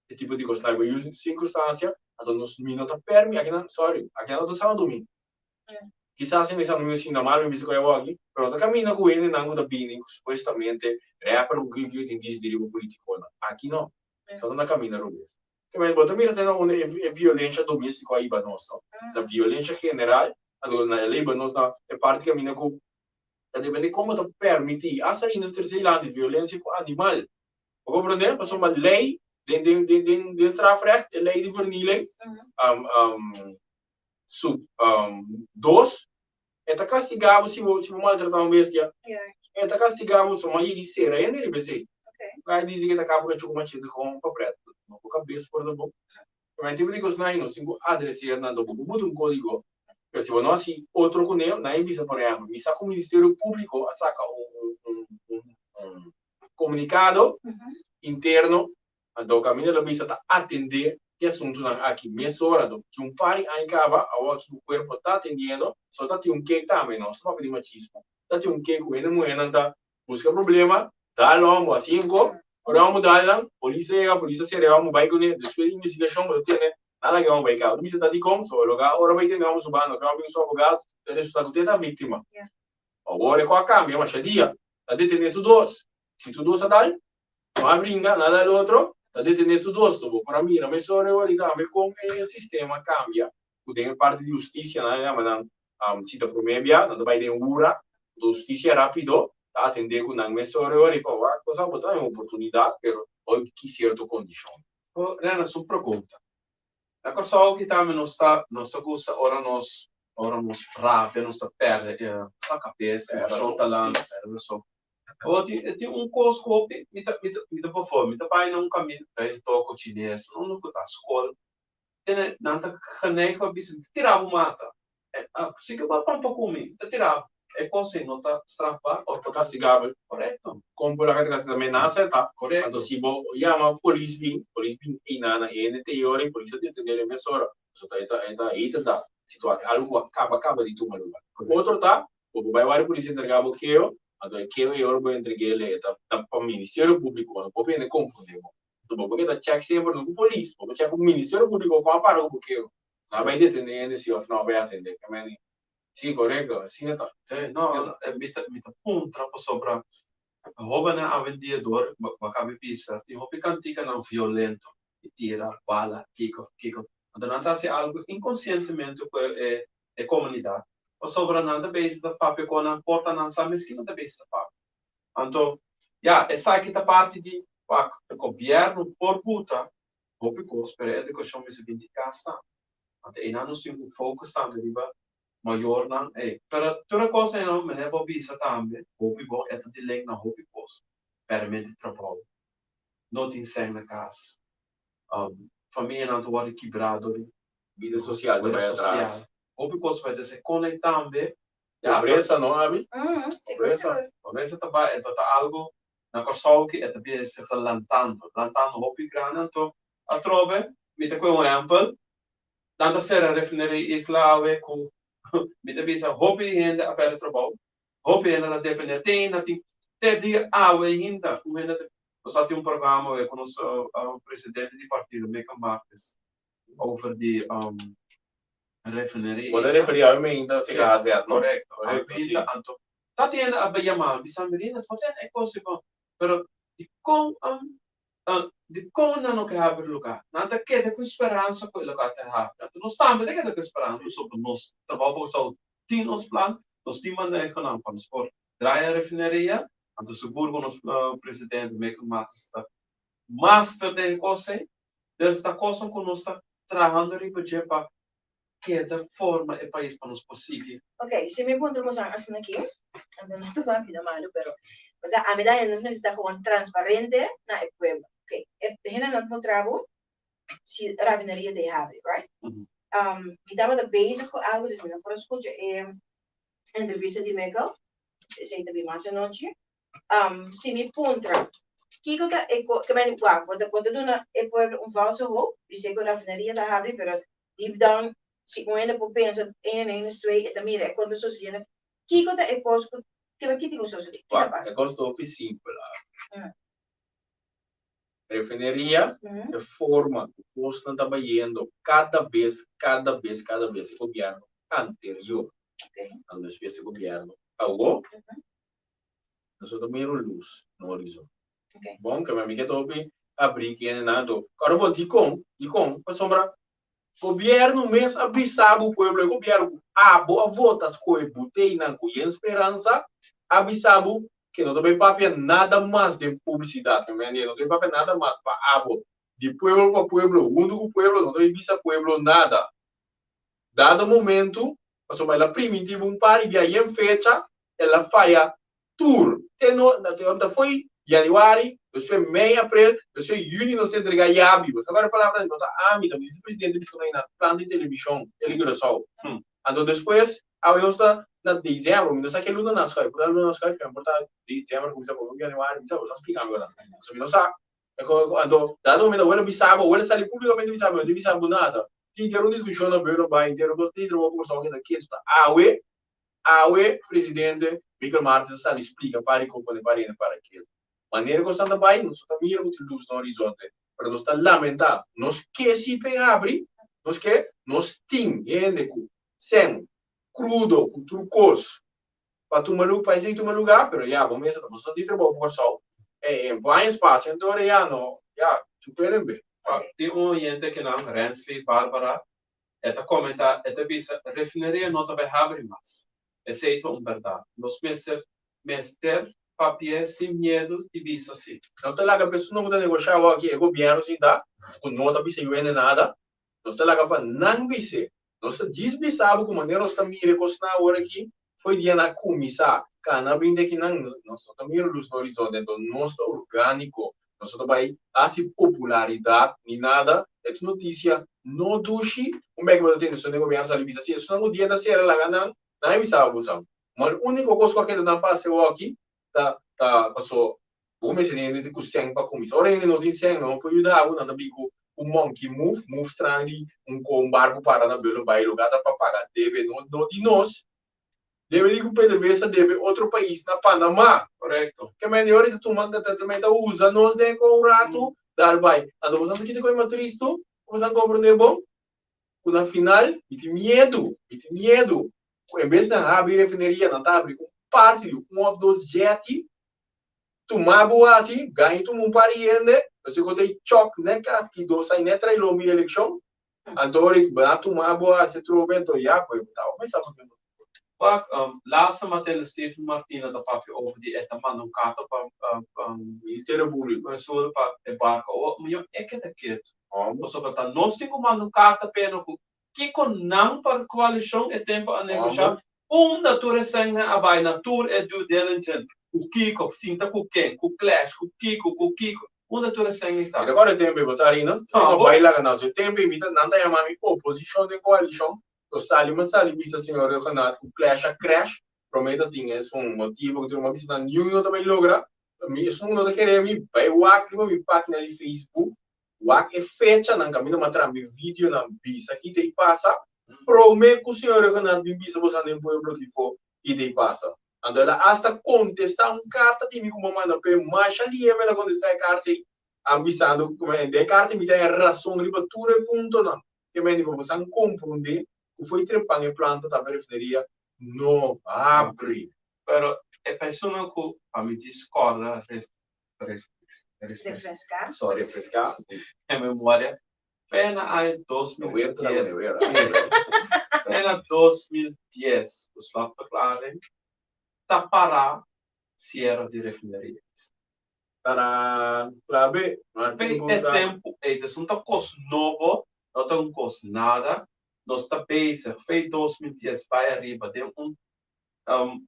S3: e tipo di kosnan. Bo yu sirkunstansia, anto nos mi no ta permi akinan, sorry, akinan no ta Santo Domingo. Kisas hende Santo Domingo sinta mal mi bisa ku e awor aki, pero no ta kaminda ku hendenan ku ta bini ku supuestamente rapper ku kikiu tin disidí riba politikonan. Aki no, sa no ta kaminda robes. Te bo ta mira te na unda e violensha domestiko a hiba nos, no? Na violensha general, anto na el a hiba nos na e parti kaminda ku ta depende kon bo ta permití, asta industria Zeeland, violensia ku animal. Bo comprende? Pasobra ley den den den den den strafrecht e ley di vernieling um um sub um dos e ta castiga bo si bo si bo maltrata un bestia. E ta castiga bo so ma yegi sera hende riba esey. Kai dici ke ta kaba ku chuku machete gewoon pa pret. No bo kabes por ta bon. Pero e tipo di kosnan nos tin ku adreseer nan bo por buta un kodigo pero si bo no hasi otro kuné nan e bisa por ehempel mi sa ku ministerio publiko a saka un un un un komunikado interno anto kaminda lo bisa ta atendé e asuntunan aki mesora anto tin un par di aña kaba awor aki ku kuerpo ta atendiendo so ta tin un kek tambe nos ta papia di machismo ta tin un kek ku hende muhénan ta buska problema dal hòmber hasi enko ora hòmber dal nan polis a yega polis a sera e hòmber bai kuné despues di investigashon bo ta tende nan laga e hòmber bai kaba bo ta bisa ta dikon so loga ora bai tende hòmber su banda ora hòmber bin su abogado ta resulta ku te ta víktima awor e kos a kambia masha dia ta detené tur dos si tur dos a dal no a bringa nan a dal otro ta detené tur dos bo por a mira mesora e ora tambe kon e sistema a kambia ku den e parti di hustisia nan a yama nan si ta promé bia nan ta bai den wura ku ta hustisia rápido ta atendé ku nan mesora e ora i pa wak cosa bo ta haña un oportunidat pero hoy ki sierto kondishon.
S2: Rena su pregunta. Na Kòrsou ki tambe nos ta nos ta gusta ora nos ora nos rabia nos ta pèrdè e sa kabes emoshon ta lanta pèrdè rason. Awor tin e tin un kos ku hopi mi ta mi ta mi ta por mi ta bai na un kaminda bai un toko chines unda ku ta skol tene nan ta geneig pa bisa mi ta tira bo mata Si ke bo a pampa ku mi, ta tira bo. E kos ei no ta strafbaar òf
S3: ta kastigabel.
S2: Korekto.
S3: Kon bo laga ta kastigabel? Menasa e ta.
S2: Korekto.
S3: Anto si bo yama polis bin, polis bin einan na e hende te e ora i polis a detené e mesora. Pasobra ta e ta e ta heter ta situasi, algu ku a kaba kaba di tuma lugar. Otro ta, bo por bai wak di polis entrega bo keo, anto e keo e ora bo entreg'é e ta pa Ministerio Públiko, no por hende konfundí bo. Anto bo por keda chèk semper no ku polis, bo por chèk ku Ministerio Públiko kon a para ku bo keo. Nan bai detene hende si of no bai atende. Ke meni? Si, korekto, asina ta.
S2: Si, no, mi ta, mi ta puntra pasobra hobennan awendia dor bo a kaba di bisa tin hopi kantikanan violento, di tira bala, kiko, kiko. Anto nan ta hasi algu inkonsientemente ku e e komunidat pasobra nan ta bezig ta papia ku nan por ta nan sa mes kiko nan ta bezig ta papia. Anto, ya, esaki ta parti di wak gobièrnu por buta hopi kos, pero e edukashon mester bin di kas tambe. Anto einan nos tin ku focus tambe riba mayornan ei. Pero tur e kos einan meneer bo bisa tambe hopi bon, e ta di link na hopi kos. Pèrdement di trabou, no tin sèn na kas, famianan ta wòrdu kibrá dor di
S3: Bida sosial ta bai atras.
S2: Hopi kos bai atras. E kon ei tambe.
S3: Pobresa no abi?
S1: Pobresa.
S2: Pobresa ta bai, e ta algu Na Kòrsou ki e ta bezig ta lantando, lantando hopi grandi anto atrobe mi ta kohe un ehèmpel, nan ta sera refineria Isla awe ku mi ta bisa hopi hende a pèrdè trabou, hopi hende ta dependé te ainda tin te dia awe ainda un hende ta nos a tin un programa awe ku nos presidente di partido Michael Martes over di refineria
S3: Bo ta referí awe meinta sera AZ no?
S2: Korekto, korekto si. Anto Ta tene a yama mi sa Merinas bo tene e kos ei bon pero dikon dikon nan no ke habri luga nan ta keda ku speransa ku e luga ta habri anto nos tambe ta keda ku speransa pasobra nos trabou pa Kòrsou tin nos plan nos tin manehonan pa nos por draai e refineria anto sigur ku nos presidente Michael Martens ta master den e kos ei des ta kosnan ku nos ta trahando riba dje pa keda forma e pais pa nos por sigui.
S1: Ok, si mi puntra boso asina aki, anto no ta papia na malu, pero osea ami ta nos mester ta gewoon transparente na e pueblo. Ok, e hendenan ta puntra bo si rafineria ta e habri, right? Mi tabata bezig ku algu, dus mi no por a skucha e entrevista di Michael, esei ta bin mas anochi. Si mi puntra, kiko ta e ko, ke men wak, bo ta bo ta duna e pueblo un falso hoop, bis'é ku rafineria ta habri, pero deep down si un hende por pensa een en een is twee, e ta mira e kon ta sosodiendo, kiko ta e kos ku, ke men ki tin ku sosodé, ki ta
S3: Wak,
S1: pasa?
S3: e kos ta hopi simpel. Refineria, e forma ku kosnan ta bayendo kada bes, kada bes, kada bes e gobièrnu anterior, anto despues e gobièrnu awo, Nos ta mira un lus na horizon. Bon, ke mi ke topi abri kende nan anto. Ora bo dikon? Dikon? Pasobra gobierno mes a bisa bo pueblo, e gobierno ku abo a vota skohe buteinan ku yen speransa, a bisa bo. Ke no ta bai papia nada mas den publisidat, mi mende, no ta bai papia nada mas pa abo, di pueblo pa pueblo, huntu ku pueblo, no ta bai bisa pueblo nada. Dado momento, pasobra el a primintí bo un par di bia yen fecha, el a faya tur. Te no, ta foi januari, despues mei aprel, despues juni nos ta entrega yabi. Bo sa wak e palabra no ta ami, ta minister presidente bisa ku nan na plan di televishon, Tele Curaçao. Anto despues, awe nos ta na dezembro, mi no sa ke luna nan schuif, por ta luna nan schuif, por ta dezembro kuminsa por januari, mi sa, bo sa splika mi wak. Pasobra mi no sa. Anto, dado momento abuelo bisa bo, abuelo sali públicamente bisa bo, no ta bisa bo nada. Tin henter un diskushon na buelo bai, henter un kos, tin trabou ku Kòrsou keda ketu ta awe, awe presidente Michael Martens a sali splika pa riko pone pa rende para ketu. Manera ku esnan ta bai, nos no ta mira ku tin lus na horizonte, pero nos ta lamentá, nos ke si p'e habri, nos ke, nos tin hende ku sèn, krudo, ku tur kos, pa tuma lu pa esei tuma lugá, pero ya bo mester ta boso no tin trabou pa Kòrsou, e e bo haña espasio anto ora ya no, ya chup'el en be.
S2: Tin un oyente ke nan, Rensley Barbara, e ta komentá, e ta bisa, Refineria no ta bai habri mas. Esei ta un bèrdat. Nos mester mester papia sin miedu di bisa si.
S3: Nos ta laga personanan ku ta negoshá awor aki e gobièrnu sinta ku no ta bisa yu hende nada, nos ta laga pa nan bis'é. Nos ta djis bisa bo ku manera nos ta mira e kosnan awor aki, fo'i dia nan a kuminsá kana bin di akinan, nos no ta mira lus na horizonte, enton nos ta orgániko, nos no ta bai hasi popularidat ni nada. E ta un notisia no dushi, un bek bo ta tende esun den gobièrnu sali bisa si esunnan ku dia ta sera laga nan, nan a bisa bo sa. Ma e úniko kos ku a keda nan pasa awor aki ta ta paso Bo mester tin hende ku sèn pa kuminsá. Ora hende no tin sèn, nan no por yuda bo. Nan ta bin ku un monkey move, move straño di un ko un barku para na belo bai lugá ta pa paga debe. No, no di nos. Debe di ku PDVSA debe otro pais na Panamá.
S2: Korekto.
S3: Ke men di ora ta tuma, ta ta ta usa nos den ko un ratu, dal bai. Anto bo sa kita koe matris tu? Bo sa komprendé bon? Ku na final mi tin miedu, mi tin miedu ku en bes nan habri refineria nan ta habri un parti di un òf dos jetty. Tuma bo hasi, gaña tuma un par di hende, pasobra ku ta e chòk nèt aski dos ai nèt trae lombi di elekshon, anto ora ku bo a tuma bo hasi atrobe, anto ya pues bo tabata mester papia muchu.
S2: Wak, laatste Mathilde Steven Martina ta papia over di e ta manda un karta pa
S3: Ministerio Públiko.
S2: Venezuela pa e barko. Awor miyo e keda ketu, pasobra ta nos tin ku manda un karta p'e ku Kiko nan pa koalishon e tempu a negoshá? Unda tur e sènnan a bai na tur e due diligence? Ku kiko? Sinta ku ken? Ku clash? Ku kiko? Ku kiko? Unda tur e sènnan ta?
S3: Mi ta kòrda e tempu ei, bo sa Rinos, si bo bai laga nos e tempu ei mi ta, nan ta yama mi oposishon den koalishon, lo sali mi a sali bisa señor Rhuggenaath ku clash a crash, promé ta tin esun motibu ku tur mi a bisa nan niun no ta bai logra, mi esun no ta kere mi bai wak riba mi página di Facebook Wak e fechanan kaminda m'a traha mi videonan bisa ki ta i pasa prome ku señor Rhuggenaath bin bisa boso den pueblo kifo ki ta i pasa. Anto el a asta kontestá un karta di mi ku m'a manda p'e masha lieme el a kontestá e karta ei a bisando ku den e karta mi ta haña rason riba tur e puntonan ke mende pa boso a komprondé ku fo'i trepan e planta ta pa e refineria no habri.
S2: Pero e persona ku pa mi discorda
S1: Refreská.
S2: Sorry.
S3: Refreská.
S2: E memoria. Fe na aña 2010. Fe na 2010, ku slotverklaring, ta pará sierra di refineria.
S3: Taran! Klabe.
S2: Fe e tempu ei, dus no ta kos nobo, no ta un kos nada. Nos ta bezig fe 2010 bai ariba den un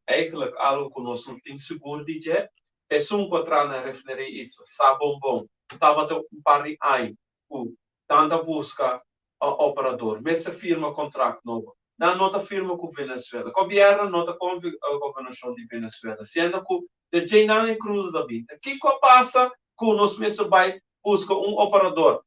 S2: Eigenlijk algo ku nos no tin sigur di dje. Esun ku a traha na refineria Isla sa bon bon ku tabata un par di aña ku nan ta buska un operador. Mester firma kontrakt nobo. Nan no ta firma ku Venezuela. Gobièrnu no ta konfia gobernashon di Venezuela, siendo ku de dje nan e krudo ta bin. Ta kiko a pasa ku nos mester bai buska un operador?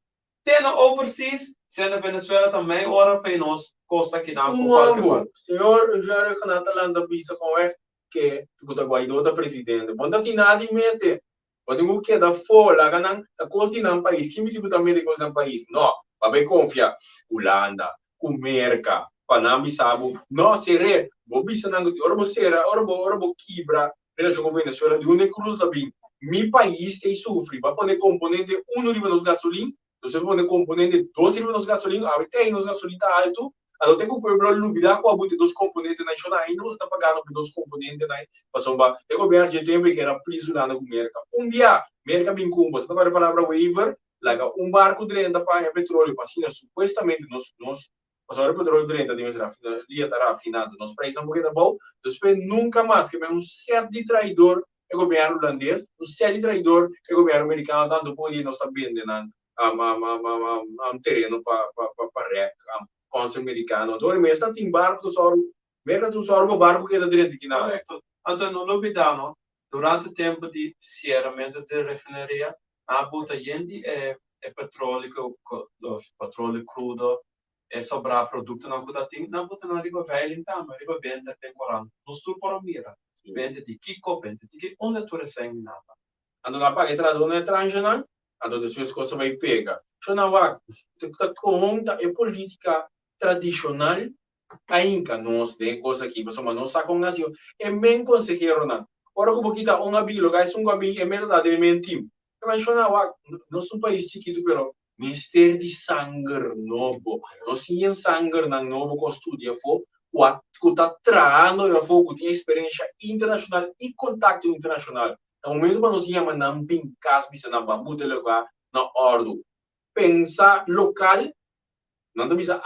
S2: Te na overseas, siendo Venezuela ta mei ora pa e nos costa kinan
S3: Un
S2: cu cualke
S3: mambo.
S2: parti.
S3: Señor Jean Rhuggenaath ta lanta bisa con weg ke cu ta Guaidó ta presidente. Bo no ta tin nada di mete. Bo tin cu keda afó, laga nan ta cos di nan pais. Kin miti cu ta mete cos di nan pais? No. Bo a bay confia Hulanda, cu Merca, pa nan bisa bo, no, ser'é. Bo bisa nan cu ora bo sera, ora bo ora bo kibra relacion cu Venezuela, di unda e crudo ta bin? Mi pais ta e sufri. Bo a pone componente uno riba nos gasolin, nos a pone componente dos riba nos gasolin, awe tei nos gasolin ta alto. Anto te ku pueblo a lubida ku a buta e dos komponentenan shona ainda boso ta pagando pa e dos komponentenan pasobra e gobierno dje tempu ei kera plis Hulanda ku Merka. Un bia Merka bin ku un boso ta kòrda e palabra waiver laga un barku drenta pa haña petroleo pa asina supuestamente nos nos pasobra ora petroleo drenta den mes rafinaria ta rafina anto nos preisnan por keda abou despues nunka mas ke men un sèt di traidor e gobierno hulandes un sèt di traidor e gobierno merikano tantu por di nos ta bende nan tereno pa pa rèk kònsul merikano anto ora mes ta tin barku ta sòru Merka ta sòru pa barku keda drenta kinan.
S2: Korekto. Anto no lubida no, durante tempu di sieramentu di refineria nan a buta yen di e e petroleo ku ku los petroleo krudo e sobrá produktonan ku ta tin nan buta nan riba veiling tambe riba benta den korant nos tur por a mira benta di kiko benta di ki unda tur esei nan ta.
S3: Anto nan a paga e trahadónan e transhanan Anto despues kos a bai pega. Sho nan wak, ta kon ta e politika tradishonal a hinka nos den e kos aki, pasobra nos sa kon hasi. E men konseheronan, ora ku bo kita un a bin, loke esun ku a bin e meta ta den e men tim. E men sho nan wak, nos ta un pais chikitu pero mester di sanger nobo. Nos tin yen sangernan nobo ku a studia afó, ku a ku ta trahando afó, ku tin eksperensha internashonal i kontakto internashonal. Na momento pa nos yama nan bin kas bisa nan ban buta e lugar na ordu. Pensa lokal, nan ta bisa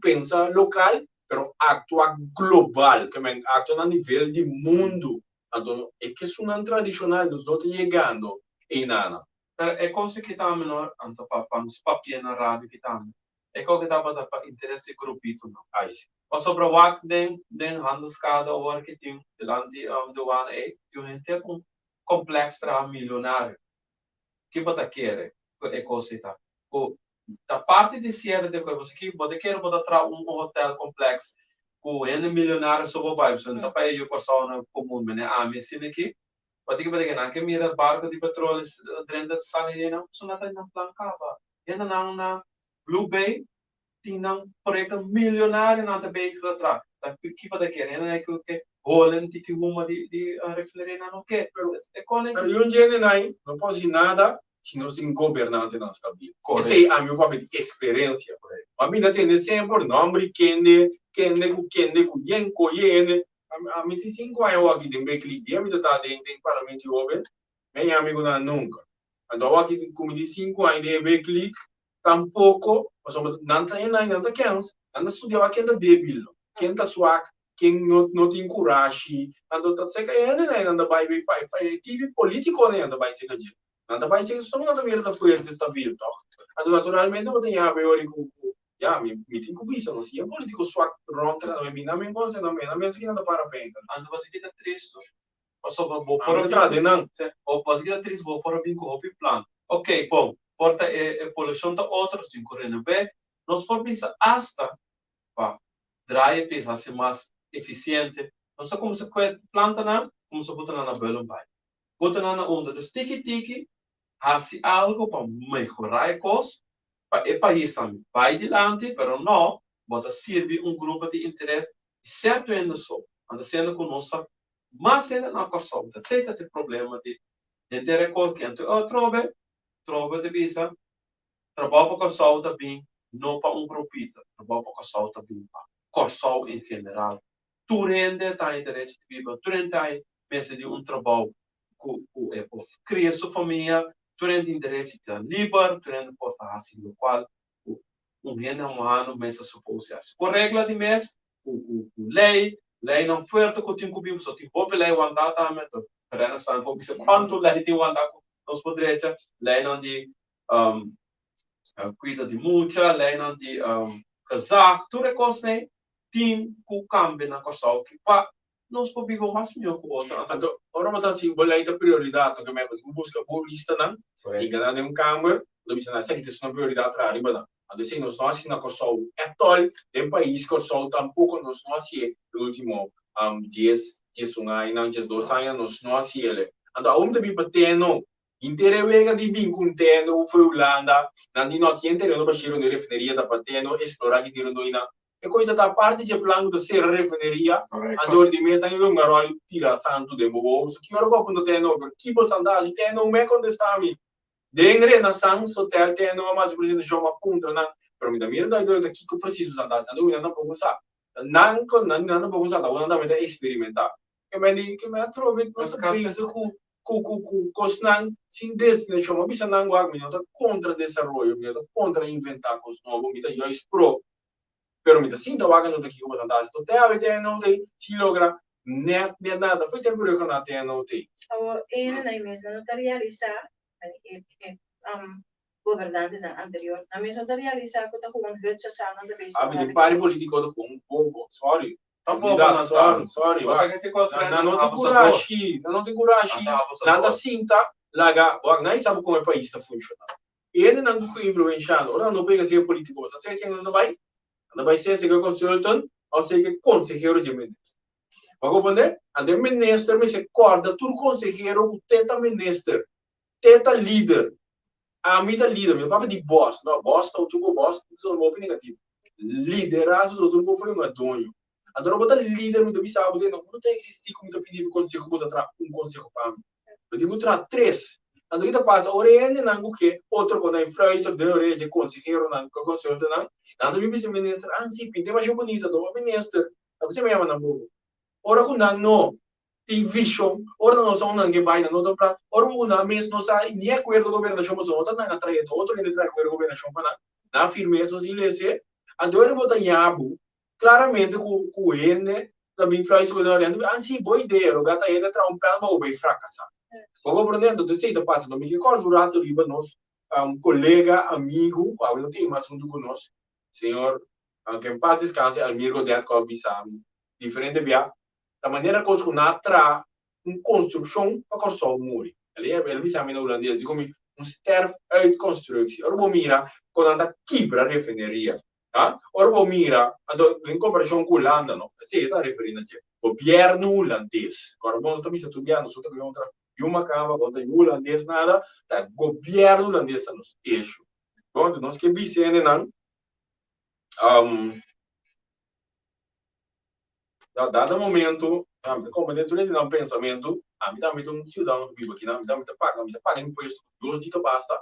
S3: pensa lokal pero aktua global, ke men aktua na nivel di mundu. Anto e kesunnan tradishonal nos no ta yegando einanan.
S2: Pero e kos aki tambe no, anto pa pa nos papia na radio aki tambe, e kos aki tabata pa interes di grupitonan.
S3: Ai si.
S2: Pasobra wak den den Handelskade awor ki tin dilanti douane ei, tin un henter un kompleks traha milionario. Ki bo ta kere ku e kos ei ta? Ku ta parti di siere di kos pasobra ki bo ta kere bo ta traha un hotel kompleks ku hende milionario so bo bai, pasobra no ta pa e yu Kòrsounan komun mene ami asina aki. Pasobra ki bo ta kere? Nan ke mira barko di petroli drenta sali einan, pasobra nan ta nan plan kaba. Hendenan na Blue Bay tin nan proyecto milionario nan ta bezig ta traha. Ta kico ta kere? Hende nan ke holen tiki huma di di refineria nan no ke.
S3: Pero e kone Pero yun djende nan no por haci nada si nos tin gobernantenan stabil. Esey ami por papia di experiencia. Bo a bini tende semper nomber di kende, kende cu kende cu yen coye hende. Ami tin cinco aña awor aki den Berkeley dia mi ta ta den den parlamento joven, mi a yami cu nan nunca. Anto awor aki cu mi tin cinco aña den e Berkeley Tampoco, pasobra nan ta henai, nan ta kens, nan ta studia wak ken ta debil, ken ta swak, ken no no tin kurashi, anto ta seka e hendenan nan ta bai bai bai bai e tipi politiconan nan ta bai seka dje. Nan ta bai seka esnan ku nan ta mira ta fuerte, stabil, tòg? Anto naturalmente bo ta yabri ori ku ku ya mi mi tin ku bisa no si e politico swak rònt ta kanta mi nan men konse nan men nan mester ki nan ta para pensa.
S2: Anto pasobra ki ta tristu Pasobra bo por a
S3: bin den nan.
S2: O pasobra ki ta trist bo por a bin ku hopi plan. Ok, bon, por ta e e polushon ta otro, nos tin ku renob'é. Nos por bisa asta pa draai e pis hasi mas efisiente. Nos ta kuminsá kue plantanan, kuminsá buta nan na Bullenbaai. Buta nan na unda. Dus tiki tiki hasi algo pa mehorá e kos, pa e paisnan bai dilanti, pero no bo ta sirbi un grupo di interes di sèrto hende so. Anto siendo ku nos ta Mas hende na Kòrsou ta seta te problema di henter e kos ki anto atrobe trobe ta bisa trabou pa Kòrsou ta bin no pa un grupito, trabou pa Kòrsou ta bin pa Kòrsou en general. Tur hende ta haña derecho di biba, tur hende ta haña mester di un trabou ku ku e por kria su famia, tur hende tin derecho di ta liber, tur hende por ta hasi lokual ku un hende humano mester supose hasi. Ku regla di mes, ku ku ku lei, leinan fuerte ku tin ku bin, pasobra tin hopi lei wantá tambe, anto Reina Stan por bisa kuantu lei tin wantá ku nos por drecha, leinan di kuido di mucha, leinan di gezag, tur e kosnan ei tin ku kambia na Kòrsou ki pa nos por biba mas mihó ku otro.
S3: Anto ora bo ta hasi bo lei ta prioridat, no ke men bo tin ku buska bo listanan, hinka nan den un kamber, bo ta bisa nan esaki ta esun nan prioridat traha riba nan. Anto esei nos no hasi na Kòrsou ètòl, den pais Kòrsou tampoko nos no hasié e último dies, diesun añanan, diesdos aña nos no hasié. Anto awor mi ta bin pa teno, henter e wega di bin ku un teno for Hulanda, nan di no tin tereno bashí rondó e refineria ta pa teno eksplorá ki tin rondó einan. E koe ta ta parti dje plan ku ta sera refineria, anto di mes nan e dunga ròl tira santu den bo wowo. So ki ora ku a puntra teno, pero ki bo san ta hasi? Teno mei kontestá mi, Den Renaissance Hotel TNO a hasi presentashon pa puntra nan. Pero mi ta mira ta kiko precies boso ta hasi, nan tampoco sa. Nan nan nan tampoco sa, ta nan tambe ta experimenta. Ke men di, ke men atrobe nos ta bezig ku ku ku ku kosnan sin destinashon. Mi a bisa nan wak, mi no ta kontra desaroyo, mi no ta kontra inventá kos nobo, mi ta juist pro. Pero mi ta sinta wak anto ta kiko boso ta hasi. Te awe TNO ta sin logra net net nada. Fo'i tempu riba na TNO ta.
S1: Awor, e nan mes no ta realisá, e gobernantenan anterior, nan mes no ta realisá ku ta gewoon hut sa sa nan ta bezig.
S3: Abi, den parti polítiko ta gewoon bobo, sorry.
S2: Ta bobo nan ta.
S3: Sorry, sorry.
S2: Bo sa ke te kos
S3: Nan no tin kurashi, nan no tin kurashi. Nan ta sinta laga, wak, nan sabi kon e pais ta funshoná. E hendenan ku influenshá nan, ora nan no pega ser polítiko, bo sa ser ken nan ta bai? Nan ta bai ser seke consultant òf seke konsehero dje minister. Bo a komprendé? Anto e minister mester kòrda tur konsehero ku te ta minister. Te ta lider. Ami ta lider. Mi no papia di bòs. No, bòs ta otro ku bòs ta hopi negativo. Liderazgo ta otro ku for un adoño. Anto ora bo ta lider mi ta bisa bo no ta existi ku mi ta pidi bo konseho bo ta traha un konseho pa mi. Bo tin ku traha tres. Anto ki ta pasa ora e hendenan ku ke otro ku nan fluister den orea dje konseheronan ku konsultannan nan ta bin bisa minister ah si pinta e masha bunita do minister ta bisa mi yama nan bobo. Ora ku nan no tin vision, ora nan no sa unda nan ke bai, nan no ta plan, ora ku nan mes no sa ni akuerdo gobernashon pasobra no ta nan a trae, ta otro hende trae akuerdo gobernashon pa nan, nan a firma eso sin lese, anto ora bo ta yabu klaramente ku ku hende ta bin fluister ku nan orea, nan ta bisa, ah si, bo idea, lo gata hende a traha un plan pa bo bai frakasá. Bo komprende? Anto esei ta pasa. Mi ke kòrda un rato riba nos kolega, amigu, ku awe no tin mas huntu ku nos, señor, ke en paz deskanse, Almir Godet ku a bisa mi diferente bia, Ta manera kos ku nan a traha un konstrukshon pa Kòrsou muri. El a bisa mi na hulandes, di komi un sterf uit konstruktie. Ora bo mira kon nan ta kibra refineria, ha? Ora bo mira, anto den komparashon ku Hulanda no, esei e ta referí na dje. Gobièrnu hulandes, kòrda bo nos ta bisa tur bia nos ta kontra yu makamba, kontra yu hulandes nada, ta gobièrnu hulandes ta nos issue. Bon, anto nos ke bisa hendenan, Na dado momento, ami ta komprende tur hende nan pensamentu, ami tambe ta un siudadano ku biba akinan, ami tambe ta paga, mi ta paga impuesto, Dios di ta basta.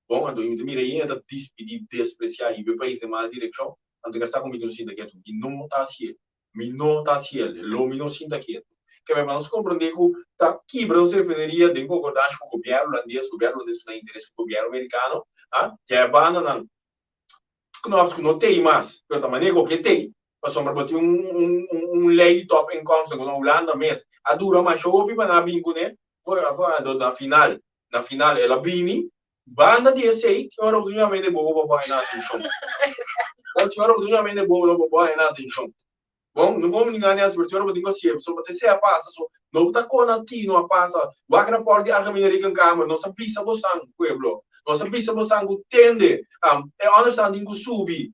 S3: Bon, anto mi ta mira hende ta dispidi, despresiá, hiba e pais den mal direkshon, anto ke sa ku mi tin un sinta ketu. Mi no ta hasiel, mi no ta hasiel, lo mi no sinta ketu. Keme pa nos komprende ku ta kibra nos refineria den konkordansha ku gobièrnu hulandes, gobièrnu hulandes ku nan interes ku gobièrnu merikano, a, dja e bandanan Knops ku no tei mas, pero ta manera ku ke tei, pasobra bo tin un un lei di topinkomsten ku na Hulanda mes a dura masha hopi pa nan a bin kuné, anto na final, na final el a bini, banda di esei tin ora bo tin yama hende bobo pa bo haña nan atenshon, tin ora bo tin yama hende bobo pa bo haña nan atenshon. Bon, no komo ningan hasi, pero tin ora bo tin ku hasié, pasobra te sea pasa, so no bo ta kona tino a pasa. Wak rapòrt di Algemene Rekenkamer, nos a bisa bosan, pueblo, nos a bisa bosan ku tende, e ònderstan tin ku subi.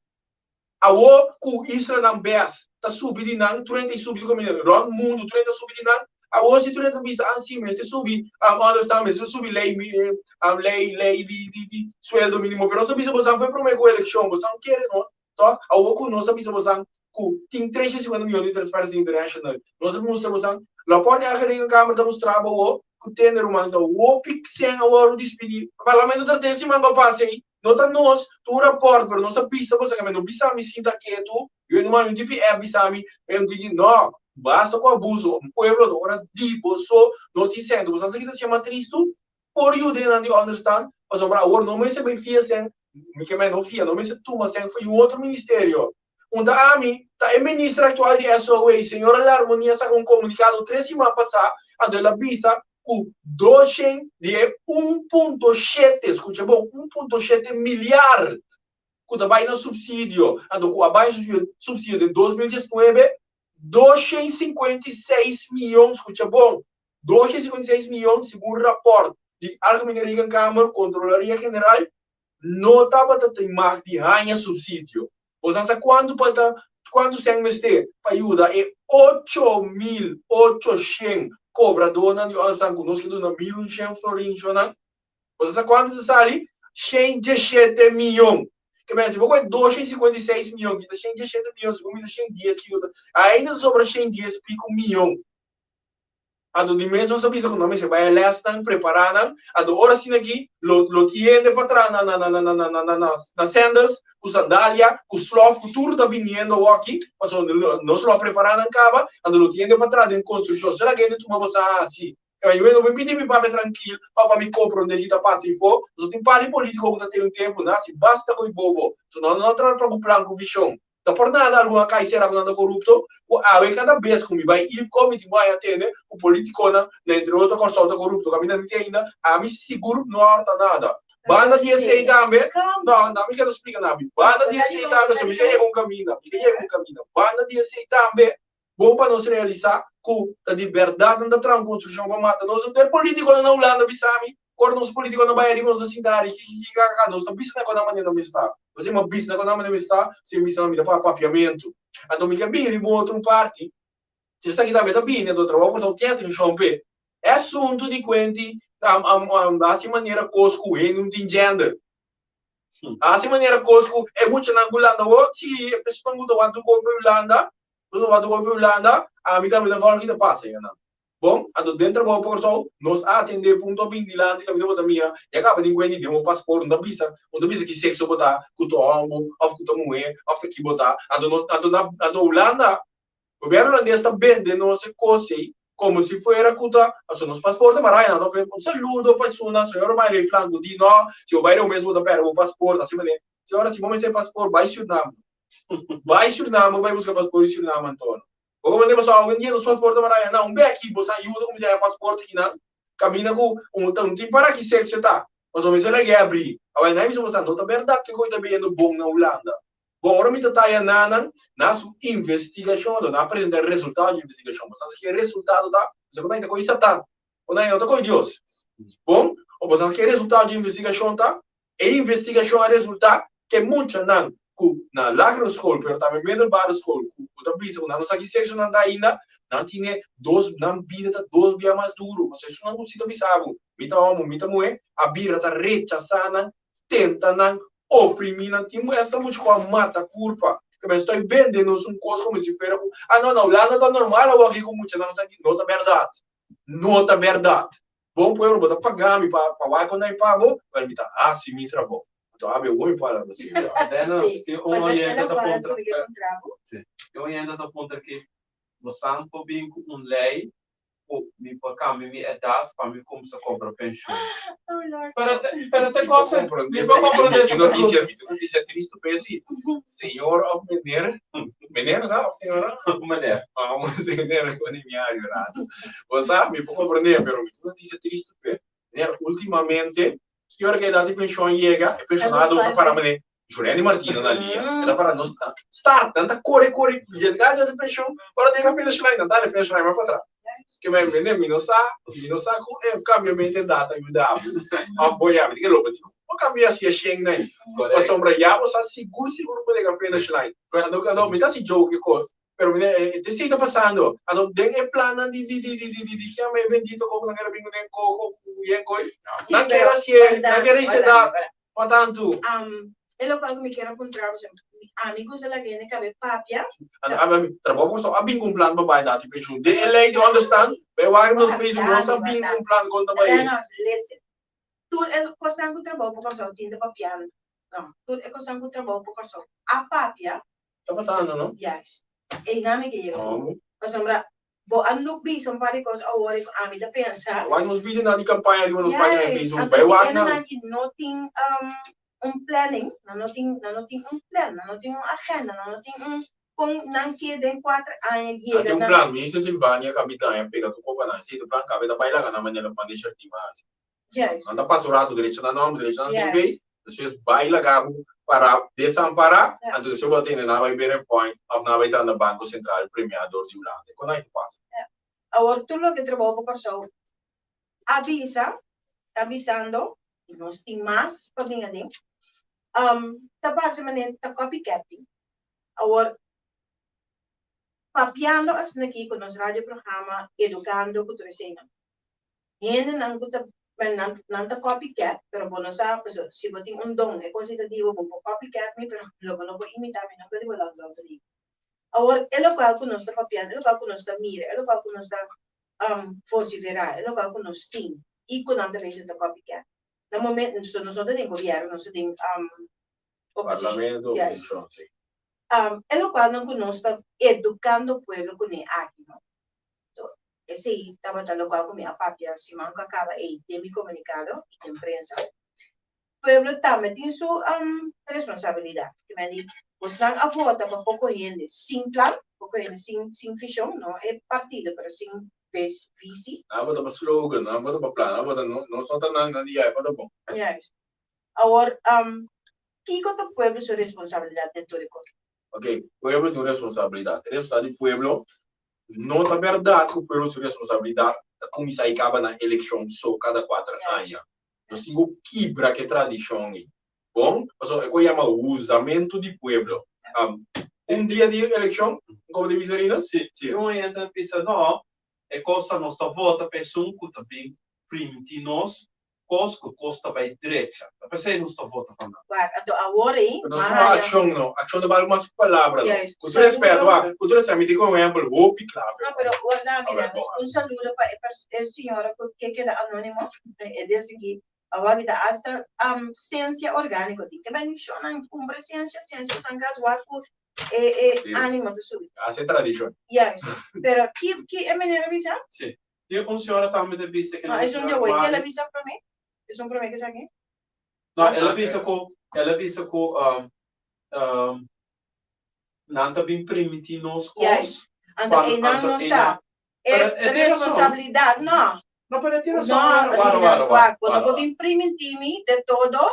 S3: Awor ku islanan bes ta subi di nan, tur hende ta subi di kaminda, rònt mundu tur hende ta subi di nan, awor si tur hende ta bisa, ah si, mester subi ònderstan, mester subi lei lei lei di di sueldo minimo, pero nos a bisa bosan for e promé ku elekshon, bosan kere nos, Tòg, awor ku nos a bisa bosan ku tin 350 mion di Transparency International, nos a mustra bosan, Rapòrt di Algemene Rekenkamer ta mustra bo awor ku tende ruman ta hopi sèn a wòrdu dispidí. Parlamento ta den siman ku a pasa ei. No ta nos, ta un rapòrt, pero nos a bisa bosan kende no bisa mi sinta ketu, yo no un TPF bisa mi, un tiki, no, basta ku abuso, un pueblo ta ora di boso no tin sèn. Bosan sa kita siña tristu? Por yuda nan di understand, pasobra awor no mester bai fia sèn, mi ke men no fia, no mester tuma sèn for di un otro ministerio. Unta ami ta e minister aktual di SOA, señora Larmonie a saka un komunikado tres siman pasá, anto el a bisa ku 200 di e 1.7, skucha bon, 1.7 miliard ku ta bai na supsidio, anto ku a bai supsidio den 2019, 256 miyon, skucha bon, 256 miyon, segun rapòrt di Algemene Rekenkamer, Kontrolaria General, no tabata tin mag di haña supsidio. Bo sa sa kuantu pa ta kuantu sèn mester pa yuda e 8800 kobradónan di ònsan ku nos ke duna 1100 florin shonnan? Bo sa sa kuantu ta sali? 117 miyon. Ke men si bo kohe 256 miyon kita 117 miyon, si bo mira 110 ainda ta sobra 110 piku miyon. Anto di mes nos a bisa ku nos mester bai e lèsnan, prepará nan. Anto ora asina aki lo lo tin hende pa traha na na na na na na na na sandals, ku sandalia, ku slòf, ku tur ta biniendo awoki, pasobra nos lo a prepará nan kaba. Anto lo tin hende pa traha den konstrukshon. Sera hende tuma bo sa hasi. Kaba yu hende no pidi mi papia trankil pa pa mi komprondé ki ta pasa ifó. Pasobra tin par di polítiko ku ta ten un tempu nan hasi basta ku i bobo. So nan no traha pa ku plan ku vishon. Ta por nada algun a kai sera ku nan ta korupto, ku awe kada bes ku mi bai IPCO mi tin ku haña tende ku politikonan na entre otro Kòrsou ta korupto. Kaminda mi tin ainda, ami sigur no a horta nada. Banda di esei tambe, no, no mi keda splika na mi. Banda di esei tambe, so mi ka yega un kaminda, mi ka yega un kaminda. Banda di esei tambe, bon pa nos realisá ku ta di bèrdat nan ta traha un konstrukshon pa mata nos. Anto e politikonan na Hulanda bisa mi, Ora nos politikonan bai ariba nos ta sinta ari kikikikakaka, nos ta bisa na kon nan manera mi sta. Nos a bisa na kon nan manera mi sta, si mi bisa nan mi ta papia papiamentu. Anto mi ke bini riba un otro parti, si esaki tambe ta bini, anto trabou por ta un tin atenshon p'e. E asuntu di kuenti hasi manera kos ku hende no tin gender. Hasi manera kos ku e muchanan ku landa awor, si e personan ku ta wak tur kos for Hulanda, nos ta wak tur kos for Hulanda, ami tambe ta vòlki ta pasa enan. Bon, anto den trabou pa Kòrsou, nos a atendé punto a bin dilanti kaminda bo ta mira, ya kaba tin kuenti den bo pasport, un ta bisa, un ta bisa ki sekso bo ta, ku ta hòmber òf ku ta muhé òf ta ki bo ta. Anto nos, anto na, anto Hulanda, gobièrnu hulandes ta bende nos e kos ei komo si fuera ku ta, pasobra nos pasport ta maraya, nan ta p'e un saludo pa esunnan, señor Román Leeflang ku di no, si bo bai den bo mes bo ta pèrdè bo pasport, asina manera. Señora, si bo mester pasport, bai Surnam. Bai Surnam bo bai buska pasport di Surnam anto. Bo komende pasobra awendia nos pasport ta maraya na un beki boso a yuda kuminsá haña pasport kinan kaminda ku un ta un tin para ki sekso ta pasobra mester lag'é abrí awor nan a bisa boso no ta bèrdat ke koe ta beyendo bon na Hulanda bon ora mi ta taya nanan na su investigashon anto nan a presentá e resultado di investigashon boso a sa ke resultado ta boso ku nan ta koe satan bo nan no ta koe Dios bon o boso a sa ke resultado di investigashon ta E investigashon a resultá ku e muchanan ku na lagere skol pero tambe middelbare skol ku ta bisa ku nan no sa ki sekso nan ta ainda, nan tine dos, nan bida ta dos bia mas duru. Pasobra esunnan ku si ta bisa bo, mi ta hòmber, mi ta muhé, a bira ta rechasá nan, tenta nan, oprimí nan. Tin esta mucha ku a mata kurpa. Ta mester stoi bende nos un kos komo si fuera ku, ah no, na Hulanda ta normal awor aki ku muchanan sa ki. No ta bèrdat. No ta bèrdat. Bon pueblo, bo ta paga mi pa pa wak con pa bo, wel mi ta haci mi trabou. Anto abe hopi palabra si.
S2: Dennis, tin un oyente ta puntra, si, tin un oyente ta puntra ki bosan por bin cu un ley cu mi por cambia mi edad pa mi cumsa cobra pensioen. Pero te, pero te cosa, mi por comprende esa pregunta.
S3: Mi tin noticia tristo pa esi. Señor of meneer, meneer no of señora?
S2: Meneer.
S3: Ah, meneer, cu ni mi a yora. Bo sa, mi por comprende, pero mi tin noticia tristo p'e. Meneer, ultimamente, ki ora cu e edad di pensioen yega, e pensionado ta para mane Juliani Martina na lia. E ta para nos start, nan ta core core yega edad di pensioen, ora nan yega finish line, nan dal e finish line mas patras. Ke men, meneer, mi no sa, mi no sa cu e cambiamento di edad ta yuda bo. Of bo ya, mi tin ke lobo, bo cambia si e shen nan. Pasobra ya bo sa sigur sigur bo yega finish line. Anto, anto mi ta haci joke e cos, Pero mira, e te sigue pasando. Anto den e plannan di di di di di di di kiama e bendito koko nan kere bin kuné koko ku yen koi.
S1: Sí,
S3: Nan
S1: pero
S3: kere hasié, nan
S1: guarda,
S3: kere hise
S1: guarda,
S3: da
S1: guarda.
S3: pa tantu.
S1: E lokual ku mi kier a puntra bo, ami gusta laga hende kabe papia.
S3: Anto ami ami trabou por a bin ku un plan pa bai dati penshun. Den e lei di onderstand, bai wak nos Facebook nos a bin ku un plan kon ta bai.
S1: Renos, listen. Tur e kosnan ku trabou pa Kòrsou tin ta papiando. No, tur e kosnan ku trabou pa Kòrsou a papia.
S3: Ta pasando, no?
S1: Juist. Einan mi ke yega. Pasobra bo a no bisa un par di kos awor ku ami ta pensa.
S3: Wak nos videonan di kampaña riba nos página di
S1: Juist.
S3: Facebook.
S1: Anto
S3: Bai
S1: si
S3: wak nan.
S1: hendenan ki no tin un planning, nan no tin, nan no tin un plan, nan no tin un agenda, nan no tin un kon nan ke den kuater aña
S3: Nan
S1: yega
S3: tin un
S1: na.
S3: plan. Minister Silvania Capitán a pega tur kopa nan. Esei ta plan kabe ta bai laga nan manera pan di Shartima hasi.
S1: Juist.
S3: Nan ta pasa un rato derecho na nòmber, derecho na CV,
S1: Juist.
S3: despues bai laga bo para desampará,
S1: Ja.
S3: anto despues bo ta tende nan bai Beren Point òf nan bai traha na Banko Sentral premiá dor di Hulanda. Kon nan ta pasa?
S1: Ja. Awor tur loke trabou pa Kòrsou a bisa, ta bisando, i nos tin mas pa bin aden, ta parse manera ta copycat tin. Awor, papiando asina aki ku nos radioprograma Edukando ku tur eseinan, Hendenan ku ta bel nan nan ta copycat pero bo no sa paso si bo tin un don e kos ei ta di bo bo por copycat mi pero lo bo no por imita mi nunka di bo lòk zòlse di. Awor e lokual ku nos ta papiando e lokual ku nos ta mira e lokual ku nos ta. Vociferá e lokual ku nos tin i ku nan ta bezig ta copycat. Na momento, so nos no ta den gobierno, nos ta den oposishon.
S3: Parlamento, oposishon, si.
S1: E lokualnan ku nos ta edukando pueblo kuné aki, no? So, esei tabata lokual ku mi a papia siman ku a kaba ei den mi komunikado i den prensa. Pueblo tambe tin su responsabilidat. Ke men di, bosnan a vota pa poko hende sin plan, poko hende sin sin vishon, no e partido, pero sin ves visi.
S3: Nan a vota pa slogan, nan a vota pa plan, nan a vota, no, nos no ta nan, nan di ya e vota bon.
S1: Juist. Awor, kiko ta pueblo su responsabilidat den tur e kos?
S3: Ok, pueblo tin un responsabilidat. E responsabilidat di pueblo, no ta bèrdat ku pueblo tin un responsabilidat ta kuminsá i kaba na elekshon so kada kuater aña. Nos tin ku kibra ku e tradishon ei. Bon, pasobra e ku yama huzamentu di pueblo. Un dia di elekshon, komo ta bisa Rina?
S2: Si, si un hende ta bisa no, e kos ta nos ta vota pa esun ku ta bin primintí nos kos ku kos ta bai drecha. Ta p'esei nos ta vota pa nan.
S1: Wak, anto awor ei,
S3: Pero nos no akshon no. Akshon ta bal mas ku palabra no. Ku tur respeto, wak, ku tur respeto, mi tin ku un ehèmpel hopi kla.
S1: No, pero warda mi na nos. Un saludo pa e señora ku ke keda anónimo. E desiki awor ki ta asta sensia orgániko tin. Ke bendishonnan kumpra sensia, sensia usan gas wak ku e e ánimo ta subi.
S3: Hasi e tradishon.
S1: Juist. Pero ki ki e meneer a bisa?
S2: Si. I un señora tambe ta bisa ke
S1: No, esun dje wei. Ke el a bisa promé? Esun promé ke esaki?
S2: No, el a bisa ku, el a bisa ku nan ta bin primintí nos kos.
S1: Juist. Anto einan nos ta. E responsabilidat, no.
S2: No, pero e tin rason.
S1: No, Rinas, wak, bo no por bin primintí mi de todo.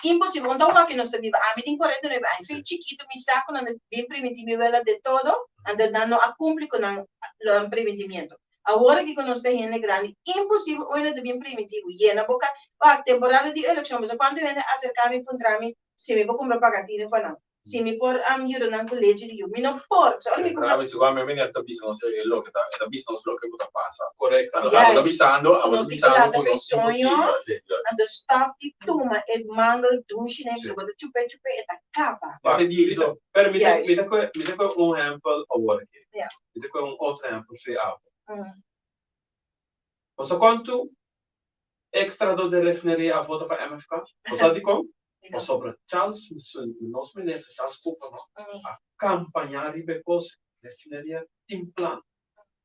S1: Imposibel. Un ta wak nos ta biba. Ami tin 49 aña. Fin chikitu mi sa ku nan ta bin primintí mi wela de todo, anto nan no a kumpli ku nan lo primintimiento. Awor aki ku nos ta hende grandi, imposibel un hende ta bin primintí bo. Yena bo ka. Wak, temporada di elekshon, bo sa kuantu hende a aserká mi puntra mi si mi por kumpra pagatina pa nan. Si mi por yuda nan ku lechi di yu. Mi no por. So ora mi kumpra.
S3: Travis, igual mi meneer ta bisa nos e loke ta, e ta bisa nos loke ku ta pasa.
S2: Korekto.
S3: Anto abo ta bisando, abo ta
S1: Nos tin ku
S3: bisando
S1: lanta
S3: ku
S1: fe
S3: nos tin ku
S1: soño,
S3: sí, sí.
S1: anto stop di tuma e mangel dushi na e pasobra bo ta chup'é chup'é e ta kaba.
S3: Bo ta di eso.
S2: Pero mi ta
S1: Juist.
S2: mi ta kohe mi ta kohe un ehèmpel awor aki.
S1: Ja.
S2: Mi ta kohe un otro ehèmpel fi abo. Bo sa kuantu Ex-trahador den refineria a vota pa MFK. Bo sa dikon? Pasobra Charles nos minister Charles Cooper no a kampañá riba e kos, refineria tin plan,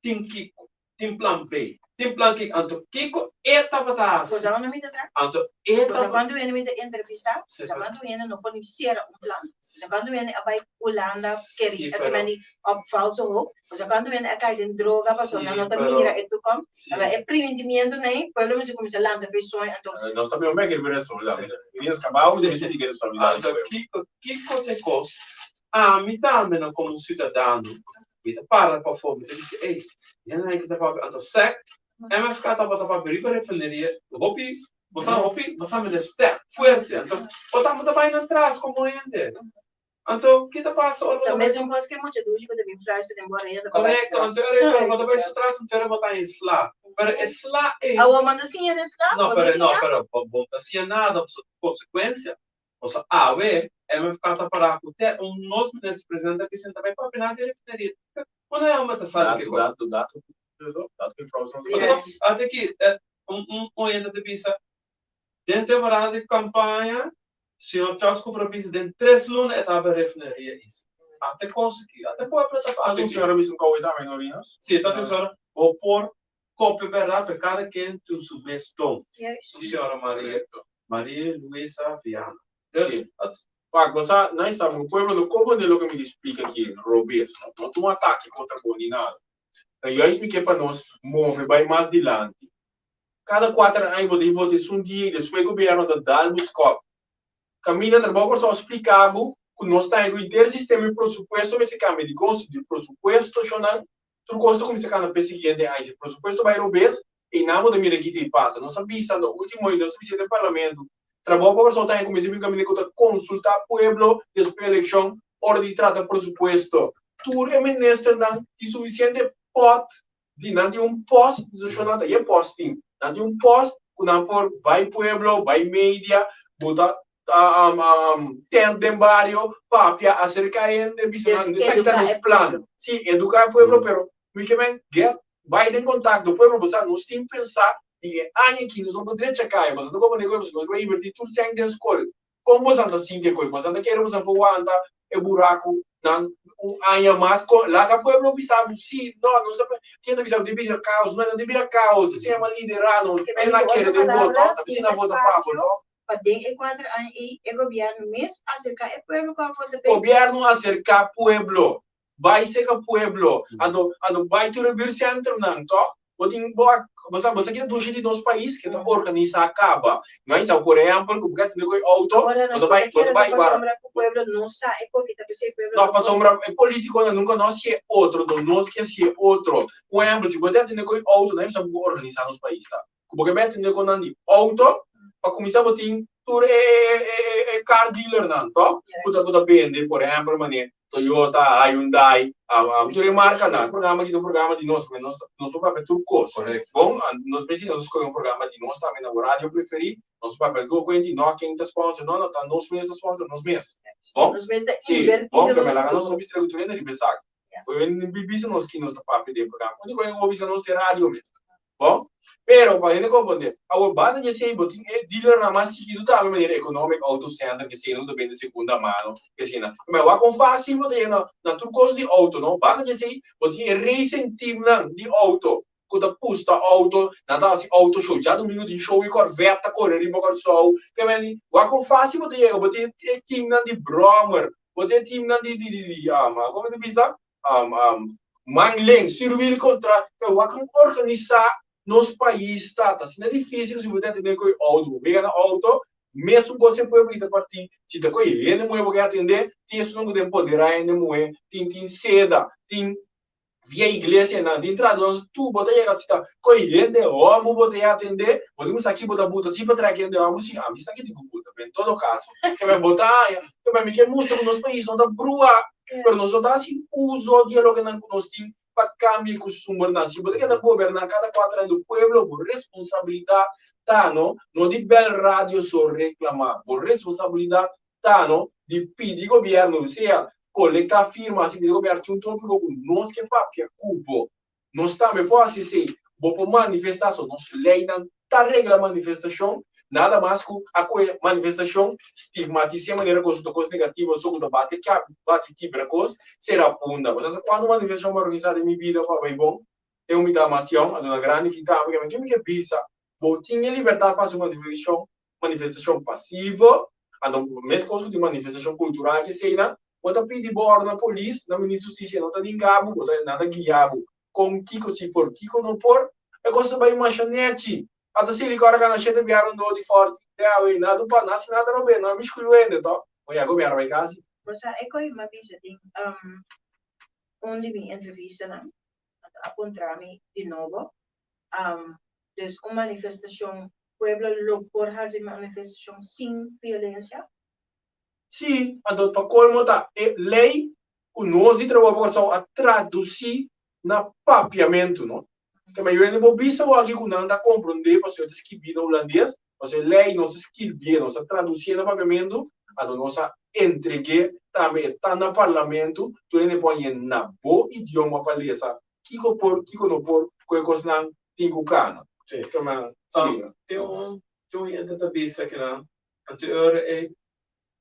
S2: tin kiko, tin plan B, tin plan kiko. Anto kiko e tabata hasi?
S1: Bo sa cuando mi ta traha?
S2: Anto e
S1: Bo sa cuantu hende mi ta entrevistá? Bo sa cuantu hende no por ni sera un plan? Bo sa cuantu hende a bai Hulanda keri a kende op falso hoop? Bo sa cuantu hende a kai den droga pasobra nan no ta mira e toekomst? E primintimiento nei, pueblo mester cuminsa lanta fe soño anto.
S3: Nos ta bin un bek riba responsabilidad. Riba cabao debe ser di responsabilidad di
S2: Anto
S3: pueblo.
S2: kiko kiko ta e kos? Ami tambe no komo un siudadano mi ta para pafó mi ta bisa ey hende aki ta papia anto sek MFK tabata papia riba refineria hopi bo ta hopi bo sa mester sterk fuerte anto bo tambe ta bai nan tras komo hende. Anto, ki ta pasa ora bo
S1: Ta
S2: ta bai
S1: mesun kos ku e mucha dushi ku ta bin fluister den bo orea ta bai su
S2: Korekto,
S1: tras.
S2: anto ora ora bo ta bai su tras anto ora bo ta haña sla. Pero e sla ei
S1: Awor bo no ta siña den sla?
S2: No,
S1: Bo no
S2: pero no,
S1: siña?
S2: pero bo bo no ta siña nada pasobra konsekuensia. Pasobra awe MFK ta pará ku te un nos minister presidente a bisa ta bai papia nada di refineria. Bo no hèlma ta sabi
S3: Dato,
S2: kiko.
S3: dato, dato, dato informacion.
S2: Ate ki un un un hende ta bisa Den temporada di kampaña, señor Charles Cooper a bisa den tres luna e ta habri refineria Isa. Ate konsegui, ate pueblo ta
S3: Ate un señora bisa un kowe tambe no Rinas?
S2: Si, ta un señora, bo por kopia berdad pero kada ken tin su mes don. Un señora Maria, Maria Luisa Viana. Dus, at.
S3: Wak, bo sa, na esta bo pueblo no comprende loke mi di splika aki, robes, no, no ta un atake kontra bo ni nada. Ta juist mi ke pa nos move bai mas dilanti. Kada kuater aña bo ta vota esun dia i despues gobierno ta dal bo skòp. Kaminda trabou Kòrsou a splika bo ku nos ta haña ku henter sistema di prosupuesto mester kambia. Dikon? Si di prosupuesto shonnan tur kos ta kuminsá kanda p'e siguiente aña. Si prosupuesto bai robes, einan bo ta mira kiko ei pasa. Nos a bisa na último nos a bisa den parlamento, Trabou pa Kòrsou ta haña ku mester bin kaminda ku ta konsultá pueblo despues elekshon ora di trata prosupuesto. Tur e ministernan tin sufisiente pòt Di nan tin un post, so nan ta e post tin. Nan tin un post ku nan por bai pueblo, bai media, buta tent den bario, papia, aserka hende, bisa nan,
S1: Dus
S3: esaki ta
S1: eduká
S3: nos
S1: e
S3: plan.
S1: pueblo.
S3: Sí, eduká e pueblo, pero mi ke men get Bai den kontakto, pueblo, bo sa nos tin pensá di e aña aki nos no por drecha kaya, boso no kompondé koe, pasobra nos bai invertí tur sèn den skol. Kon boso ta sinti e koe? Boso ta kere boso por wanta e buraku nan un aña mas? Kon laga pueblo bisa bo si, no, nos ta tin ta bisa bo tin bira kaos, no, no tin bira kaos, esei yama liderado, e na kere den bo to, ta bisa na vota pa bo to.
S1: Pa den e kuater aña ei e gobièrnu mes aserká e pueblo ku a vota p'e.
S3: Gobièrnu aserká pueblo. Bai seka pueblo, anto anto bai tur e buurtcentrumnan, toch? Bo tin bo a bo sa bo sa kiko dushi di nos pais ke ta organisa kaba. No a bisa por ehempel ku bo ke tende ku e auto,
S1: Ora
S3: bo
S1: nos
S3: ta
S1: por
S3: bai
S1: ta
S3: bo ta
S1: kere
S3: bai
S1: no
S3: wara.
S1: pasobra ku pueblo no sa e koki ta p'esei pueblo
S3: No,
S1: no por.
S3: pasobra e politikonan nunka no hasi e otro, no nos ke hasi e otro. Un ehempel, si bo ta tende ku e auto, no a bisa ku bo organisa nos pais ta. Ku bo ke bai tende ku nan di auto, pa kuminsá bo tin tur e e car dealernan, toch? Ku ta ku ta bende, por ehempel, manera Toyota, Hyundai, tur e markanan. E programa aki ta un programa di nos, pasobra nos nos por papia tur kos. Bon, nos mester nos a skohe un programa di nos tambe na bo radio preferí, nos por papia algun kuenta i no ken ta sponsor, no, no, ta nos mes ta sponsor nos mes. Bon?
S1: Nos mes ta
S3: Sí,
S1: invertí
S3: bon,
S1: den
S3: pero
S1: nos
S3: laga nos
S1: futuro.
S3: no bistra ku tur hende riba esaki. Bo bisa nos ki nos ta papia den e programa. Úniko hende ku bo bisa nos ta e radio mes. Bon, pero pa hende comprende, awor banda di esey bo tin e dealernan mas chikitu tambe manera Economic Auto Center ke esey nan ta bende segunda mano ke esey nan. Ma wak kon facil bo ta yega na tur cos di auto no. Banda di esey bo tin e racing teamnan di auto ku ta pusta auto, nan ta hasi auto show. Djadumingu tin show di Corvette ta kore riba Kòrsou. Ke meni wak kon facil bo ta yega, bo tin e teamnan di brommer, bo tin e teamnan di di di komo ta bisa? Man len, stuurwiel kontra, pero wak un organisá nos pais ta, ta asina difísil si bo ta atendé ku e outo, bo mega na outo, mesun kos e pueblo ta partí, si ta ku e hende muhé bo ke atendé, tin esunnan ku ta empoderá hende muhé, tin tin seda, tin via iglesianan, tin tradunan, tur bo ta yega si ta ku e hende hòmber bo ta atendé, bo tin ku sa ki bo ta buta, si pa trèk hende hòmber, si ami sa ki tin ku buta, pero en todo kaso, bo ta haña, mi ke mustra ku nos pais no ta brua. Pero nos no ta hasi uso di e lokenan ku nos tin pa kambia e kustumbernan. Si bo ta keda goberná kada kuater aña di pueblo, bo responsabilidat ta no, no di bèl radio so reklamá. Bo responsabilidat ta no di pidi gobièrnu, sea kolektá firma, hasi pidi gobièrnu tin un tópiko ku nos ke papia ku bo. Nos tambe por hasi esei. Bo por manifestá, so nos leinan ta regla manifestashon, nada mas ku a kohe manifestashon, stigmatis'é manera ku ta kos negativo so ku ta bati kap, bati kibra kos, sera punda. Bo sa sa kuantu manifestashon bo a organisá den mi bida ku a bai bon? Te un mitá mas yòn, anto na grandi ki tambe, ke mi ke bisa, bo tin e libertat pa hasi un manifestashon, manifestashon pasivo, anto meskos ku tin manifestashon kultural ke eseinan, bo ta pidi bo òrdu na polis, na minister hustisia no ta ninga bo, bo ta nan ta guia bo kon kiko si por kiko no por, e kos ta bai masha nechi, anto si likor a gana shete bia rondó di fòrti te awe nada pa no hasi nada robé, no a miskuyu hende to, bo ya gobièrnu bai kasi.
S1: Bo sa e koe mi a bisa den un di mi entrevistanan, anto a puntra mi di nobo, Dus un manifestashon, pueblo lo por hasi manifestashon sin violensia?
S3: Sí, anto pa kolmo ta e lei ku nos di Trabou pa Kòrsou a tradusí na papiamentu, no? Te mayoria di bo bisa bo aki ku nan ta komprondé pasobra ta skibí na hulandes, pasobra e lei nos ta skirbié, nos a tradusié na papiamentu, anto nos a entreg'é tambe e ta na parlamentu, tur hende por hañ'é na bo idioma pa lesa Kiko por, kiko no por, ku e kosnan tin ku kana.
S2: Sí.
S3: Tuma, sí.
S2: Tin un, tin un hende ta bisa kinan, anto e ora ei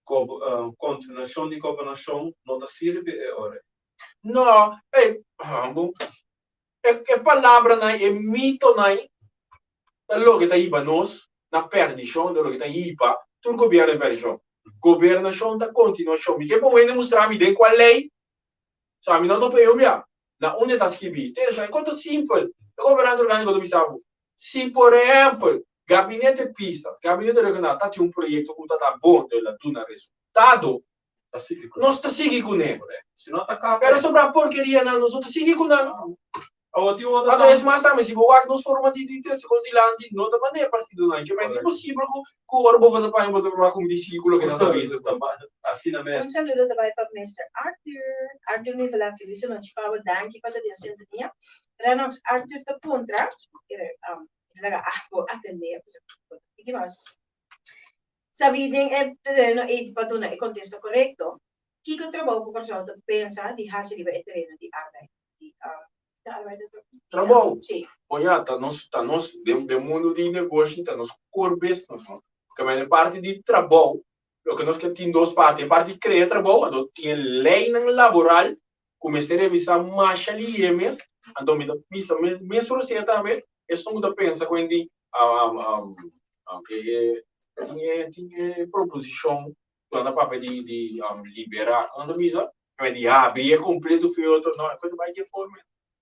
S2: kontinuashon di gobernashon no ta sirbi e ora ei.
S3: No, ei, bo, e, e palabranan, e mitonan ta loke ta hiba nos na perdishon, ta loke ta hiba tur gobièrnu na perdishon. Gobernashon ta kontinuashon. Mi ke pa un hende mustra mi den kua lei So ami no topa e un bia. Na unda ta skibi? Te esaki kon ta simpel. E gobernante orgániko ta bisa bo, si por ehèmpel Gabinete Pisas, Gabinete Regional ta tin un proyekto ku ta ta bon, el a duna resultado, nos ta sigui kuné. Pero sobra porkerianan nos no ta sigui ku nan. Anto es mas tambe si bo wak nos forma di di trese kos dilanti no ta manera partidonan ke ta imposibel ku ku ora bo vota pa bo ta wak ku mi di sigui ku loke nan ta bisa.
S2: Asina mes.
S1: Un saludo ta bai pa Mister Arthur. Arthur Nivelá felis anochi pa bo danki pa ta den sintonia. Renox Arthur ta puntra mi ta laga abo atende pasobra bo ta tiki mas sabí den e tereno ei pa duna e kontesta korekto. Kiko trabou ku Kòrsou ta pensa di hasi riba e tereno di arbeid? Di.
S3: Trabou. Bon ya, ta nos, ta nos, den, den mundu di negoshi, ta nos core business, no? Ke men e parti di trabou, loke nos ke tin dos parti, e parti di krea trabou, anto tin e leinan laboral ku mester revisá masha lihé mes, anto mi ta bisa mes, mes rosea tambe, esun ku ta pensa ku hende, ke e, tin e, tin e proposishon ku nan ta papia di, di liberá, nan ta bisa? Di habri e kompleto fi otro, no, e kos ta bai di e forma.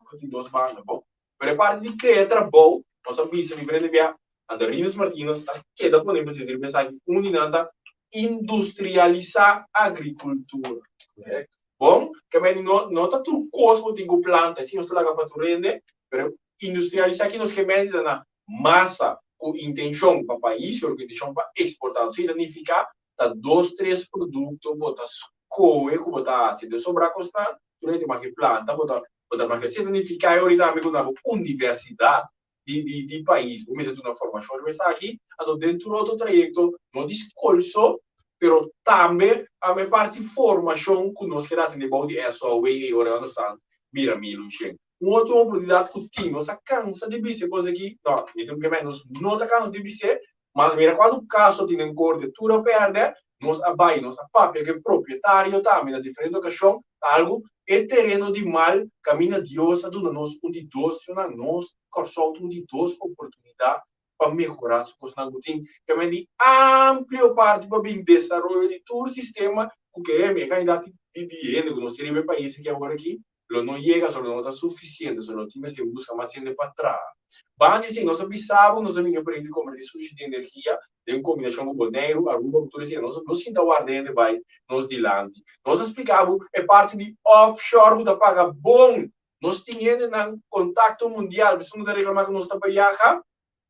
S3: Nos tin dos banda, bon. Pero e parti di krea trabou, nos a bisa diferente bia, anto Rinus Martinus a keda pone énfasis riba esaki, un di nan ta industrialisá agrikultura. Bon, ke meni no no ta tur kos bo tin ku planta, esei nos ta laga pa tur hende, pero industrialisá ki nos ke meni ta na masa ku intenshon pa pais, pero ku intenshon pa eksportá. Esei ta nifiká ta dos tres produkto bo ta skohe ku bo ta hasi, de sobrá kosnan Tur hende maki planta, bo ta bo ta maki. Esei ta nifiká e orita tambe ku na bo universidat di di di pais bo mester duna formashon riba esaki. Anto den tur otro trayekto no di skol so, pero tambe e parti formashon ku nos keda atendé bou di SOAW ei ora nos ta bira mil un shen. Un otro oportunidat ku tin, nos a kansa di bisa e kos aki, no, mi tin ku kem'é, nos no ta kansa di bis'é, Mas mira cuanto caso tin den corte, tur a perde, nos a bay, nos a papia cu e propietario tambe na diferente ocasion, ta algo, e tereno di mal caminda Dios a duna nos un di dos, na nos Corsou tin un di dos oportunidad pa mehora su cosnan cu tin, caminda di amplio parti pa bin desaroyo di tur sistema cu kere, e cantidad di hende cu nos tin riba e pais aki awor aki, lo no yega, so lo no ta suficiente, so lo tin mester busca mas hende pa traha. Banda di esei, nos a bisa bo, nos a bini e proyecto di converti sushi den energia den combinacion cu Boneiru, Aruba, cu tur esei. Nos no sinta warda hende bai nos dilanti. Nos a splica bo e parti di offshore cu ta paga bon. Nos tin hendenan contacto mundial, esun cu ta reclama cu nos ta biaha,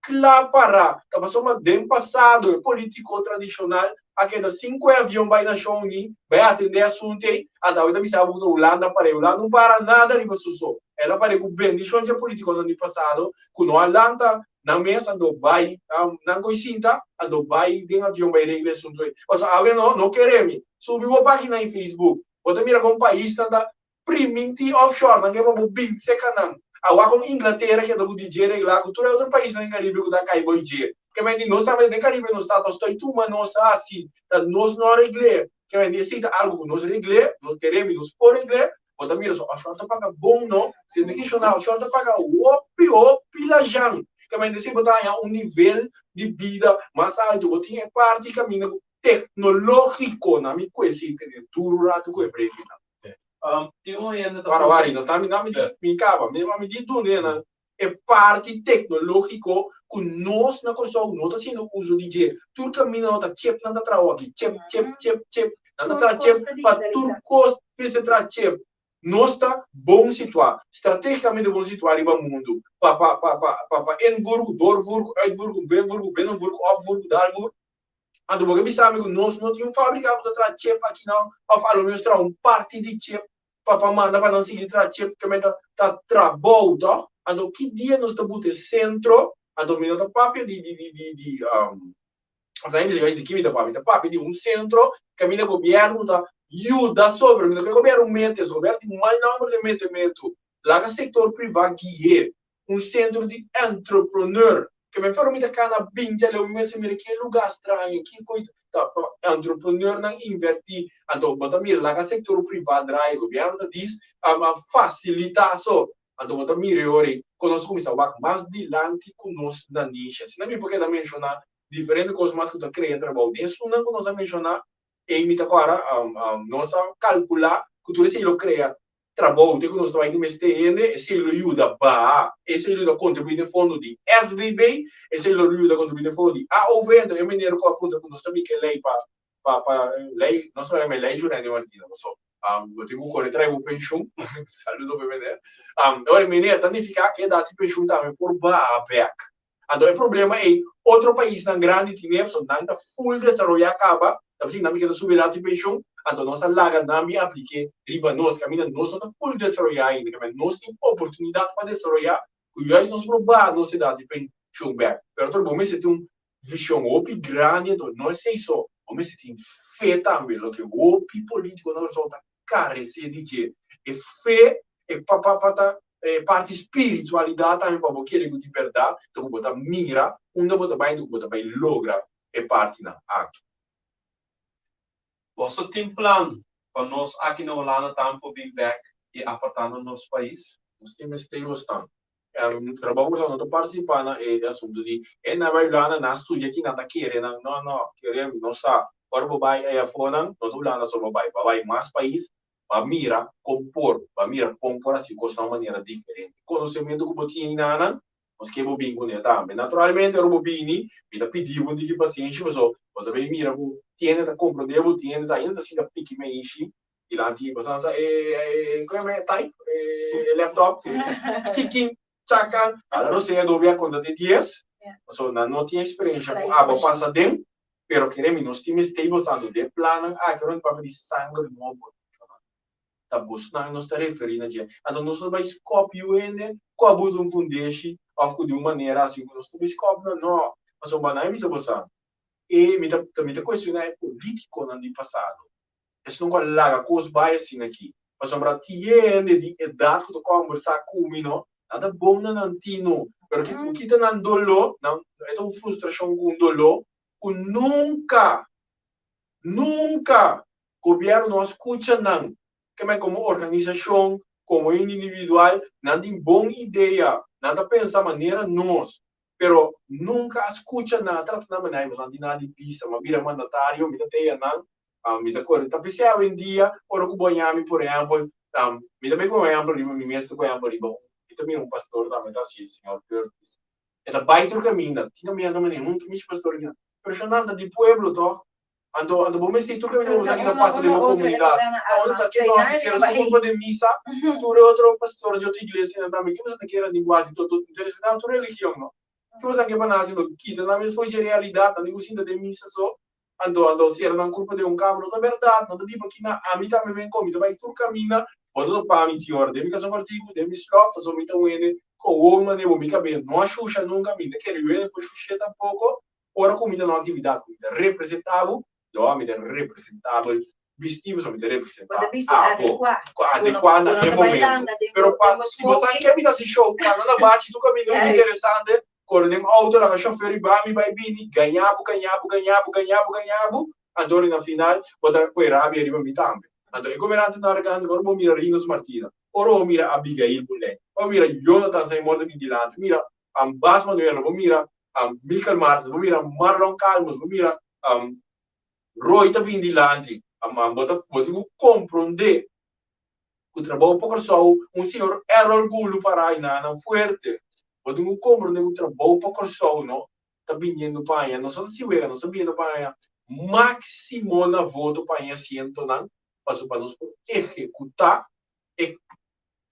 S3: kla pará. Ta pasobra den pasado e polítiko tradishonal a keda sin ku e avion bai Nashon Uní bai atendé asuntu ei, anta awe ta bisa bo ku ta Hulanda par'é. Hulanda no para nada riba su so. El a par'é ku bendishon dje polítikonan di pasado ku no a lanta nan mes anto bai nan ko'i sinta anto bai den avion bai regla e asuntu ei. Pasobra awe no, no kere mi. Subi bo página ei Facebook, bo ta mira kon paisnan ta Priminti offshore nan ke pa bo bin seka nan. A wak kon Inglatera keda ku di dje regla ku tur e otro paisnan den Caribe ku ta kai boi dje. Ke men di nos tambe den Caribe nos ta tostoi tuma nos hasi ta nos no regle. Ke men di esei ta algu ku nos regle, nos keremi nos por regle, bo ta mira so offshore ta paga bon no, tende ki shona offshore ta paga hopi hopi lajan. Ke men di esei bo ta haña un nivel di bida mas altu, bo tin e parti kaminda ku teknologiko nan mi ku esei tene duru ratu ku e brekinan.
S2: Tin un hende ta
S3: Para wari, nos ta mi mi mi kaba, mi mi di dune nan e parti teknológiko ku nos na Kòrsou no ta hasiendo uso di dje. Tur kaminda no ta chip nan ta traha aki, chip, chip, chip, chip. Nan ta traha chip pa tur kos mester traha chip. Nos ta bon situá, stratégikamente bon situá riba mundu pa pa pa pa pa pa invoer ku doorvoer ku uitvoer ku binnenvoer ku binnenvoer ku opvoer ku dalvoer. Anto bo ke bisa mi ku nos no tin un fabrika ku ta traha chip aki nan òf a lo menos traha un parti di chip pa pa manda pa nan sigui traha chip ke men ta ta trabou tòg? Anto ki dia nos ta buta e sentro? Anto mi no ta papia di di di di di òf nan bisa di ki mi ta papia, mi ta papia di un sentro kaminda gobièrnu ta yuda sobre, mi no ke gobièrnu mete, so gobièrnu tin mal nòmber den metementu, laga sektor privá gui'é. Un sentro di entrepreneur. Ke men fero mi ta kana bin djaleu mi mester mira ke lugar straño, ki koy ta pa entrepreneurnan inverti. Anto bo ta mira laga sektor priva draai, gobièrnu ta dis a fasilita so. Anto bo ta mira e ora ei ku nos kuminsá wak mas dilanti ku nos nanishi. Asina mi por keda menshoná diferente kos mas ku ta krea trabou. Den esunnan ku nos a menshoná ei mi ta kòrda nos a kalkulá ku tur esei lo krea trabou te ku nos ta bai di mester hende, esei lo yuda baha, esei lo yuda kontribuí den fondo di SVB, esei lo yuda kontribuí den fondo di AOV, anto e manera ku a puntra ku nos ta bin ke lei pa pa pa lei, nos ta yama e lei Jurendi Martina, paso bo tin ku kore trae bo penshun, saludo pa e meneer, ora e meneer ta nifiká ku e edat di penshun tambe por baha bèk. Anto e problema ei otro paisnan grandi tin e, pasobra nan ta full desaroyá kaba, ta pasobra nan mi keda subi edat di penshon, anto nos a laga nan bin aplik'é riba nos, kaminda nos no ta full desaroyá ainda, kaminda nos tin oportunidat pa desaroyá, ku juist nos por baha nos edat di penshon bèk. Pero otro bo mester tin un vishon hopi grandi, anto no esei so, bo mester tin fe tambe, loke hopi polítikonan ta karesé di dje, e fe, e pa pa pa ta. E parti spiritualidat tambe pa bo kere ku di bèrdat ta ku bo ta mira unda bo ta bai i ku bo ta bai logra e partinan aki.
S2: Boso tin plan pa nos aki na Hulanda tambe por bin bek i aportá na nos pais?
S3: Nos tin mester bosnan. Pero bo boso no ta partisipá na e asuntu di e nan bai Hulanda nan studia aki nan ta kere nan. No no, kere mi no sa. Ora bo bai ei afó nan no ta Hulanda so bo bai, bo bai mas pais Ba mira kon por, ba mira kon por hasi kos na un manera diferente. Konosementu ku bo tin einanan, nos ke bo bin kuné tambe. Naturalmente ora bo bini, mi ta pidi bo un tiki pasenshi paso bo ta bin mira ku tin hende ta komprondé bo, tin hende ta ainda ta sinta piki meishi dilanti bo sa e e kon e type e laptop chikin chakan ala rosea dobi a konta te dies paso nan no tin eksperensha ku abo a pasa den. Pero kere mi nos tin mester bosando den plannan aki ora mi papia di sanger nobo ta bosnan nos ta referi na dje. Anto nos no bai skop yu hende ku a buta un fundeshi of ku di un manera hasi ku nos no bai skop nan no. Pasobra nan a bisa bosa e mi ta mi ta kuestiona e politikonan di pasado. Esnan ku a laga kos bai asina aki. Pasobra tin hende di edat ku ta kòmbersá ku mi no, nan ta bon na nan tino, pero ki ku kita nan doló, nan e ta un frustrashon ku un doló ku nunka, nunka gobièrnu no a skucha nan. Kemey komo organisashon, komo hende individual, nan tin bon idea, nan ta pensa manera nos, pero nunka a skucha nan, a trata nan manera, nan tin nada di bisa, mi a bira mandatario, mi ta teya nan, Mi ta kore ta p'esei awendia ora ku bo a yami por ehèmpel, mi ta bai ku un ehèmpel riba mi mes ta ku ehèmpel riba un, mi ta mira un pastor tambe ta hasi señor Curtis. E ta bai tur kaminda, tin kaminda ta manera huntu mishi pastor aki nan, pero shon nan ta di pueblo tòg, anto anto bo mester tur kaminda bo sa ki ta pasa den bo komunidat. Unda ta ke no hasi sera su kurpa den misa, tur e otro pastor di otro iglesianan tambe, ke boso ta kere nan tin ku hasi tur tur, mi ta respetá tur religion no, ke boso ke pa nan hasi no kita nan mes for dje realidat, nan tin ku sinta den misa so. Anto anto sera nan kurpa den un kama no ta bèrdat, no ta biba kina, ami tambe men komi ta bai tur kaminda, bo ta topa mi tin ora den mi kason kòrtiku, den mi slòf, pasobra mi ta un hende kowon manera bo mi kabes no a shusha nunka, mi ta kere yu hende por shush'é tampoko, ora ku mi ta na un aktividat ku mi ta representá bo, yo ami ta representabel bisti pasobra mi ta
S1: Bo
S3: representá
S1: ta bisti
S3: abo,
S1: adekuá.
S3: ku
S1: Bo no
S3: adekuá
S1: bo
S3: na
S1: no
S3: e
S1: ta bai
S3: momento.
S1: landa den
S3: Pero
S1: bo
S3: pa
S1: den bo
S3: si bo sa
S1: skopi.
S3: ke mi ta hasi show, kana na bachi tur kaminda un
S1: Juist.
S3: interesante, Kore den outo laga shofèr riba mi bai bini, gaña bo, gaña bo, gaña bo, gaña bo, gaña bo, anto ora na final bo ta koe rabia riba mi tambe. Anto e gobernante no argante ora bo mira Rinus Martina, ora bo mira Abigail Boulay, ora bo mira Jonathan Seymour ta bin dilanti, mira Bas Manuela, bo mira Michael Martens, bo mira Marlon Calmus, bo mira Roy ta bin dilanti, bo ta bo tin ku kompronde ku trabou pa Kòrsou, un señor Errol Gulu pará i nan fuerte. Bo tin ku komprondé ku trabou pa Kòrsou no ta biniendo pa haña, nos no ta siwega, nos ta biniendo pa haña máksimo na voto pa haña asientonan, pasobra pa nos por ehekutá e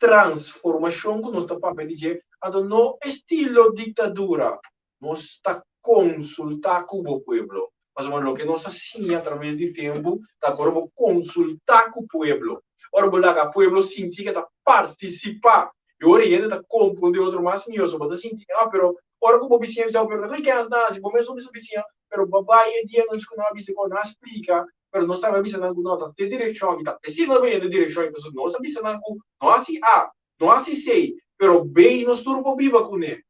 S3: transformashon ku nos ta papia di dje, anto no estilo diktadura, Nos ta konsultá ku bo pueblo. Pasobra loke nos a siña atraves di tempu ta ku ora bo konsultá ku pueblo, ora bo laga pueblo sinti ku e ta partisipá, i ora e hende ta komprondé otro mas mihó, so bo ta sinti, ah, pero ora ku bo bisiña bisa bo, pero ta kla kens nan hasi, bo mes no bisa bisiña, pero bo bai e dia anochi ku nan a bisa ku nan a splika, pero nos tambe a bisa nan ku no ta te direkshon aki ta. Esei no ta bai den direkshon aki, pasobra nos a bisa nan ku no hasi A, no hasi C, pero B nos tur por biba kuné.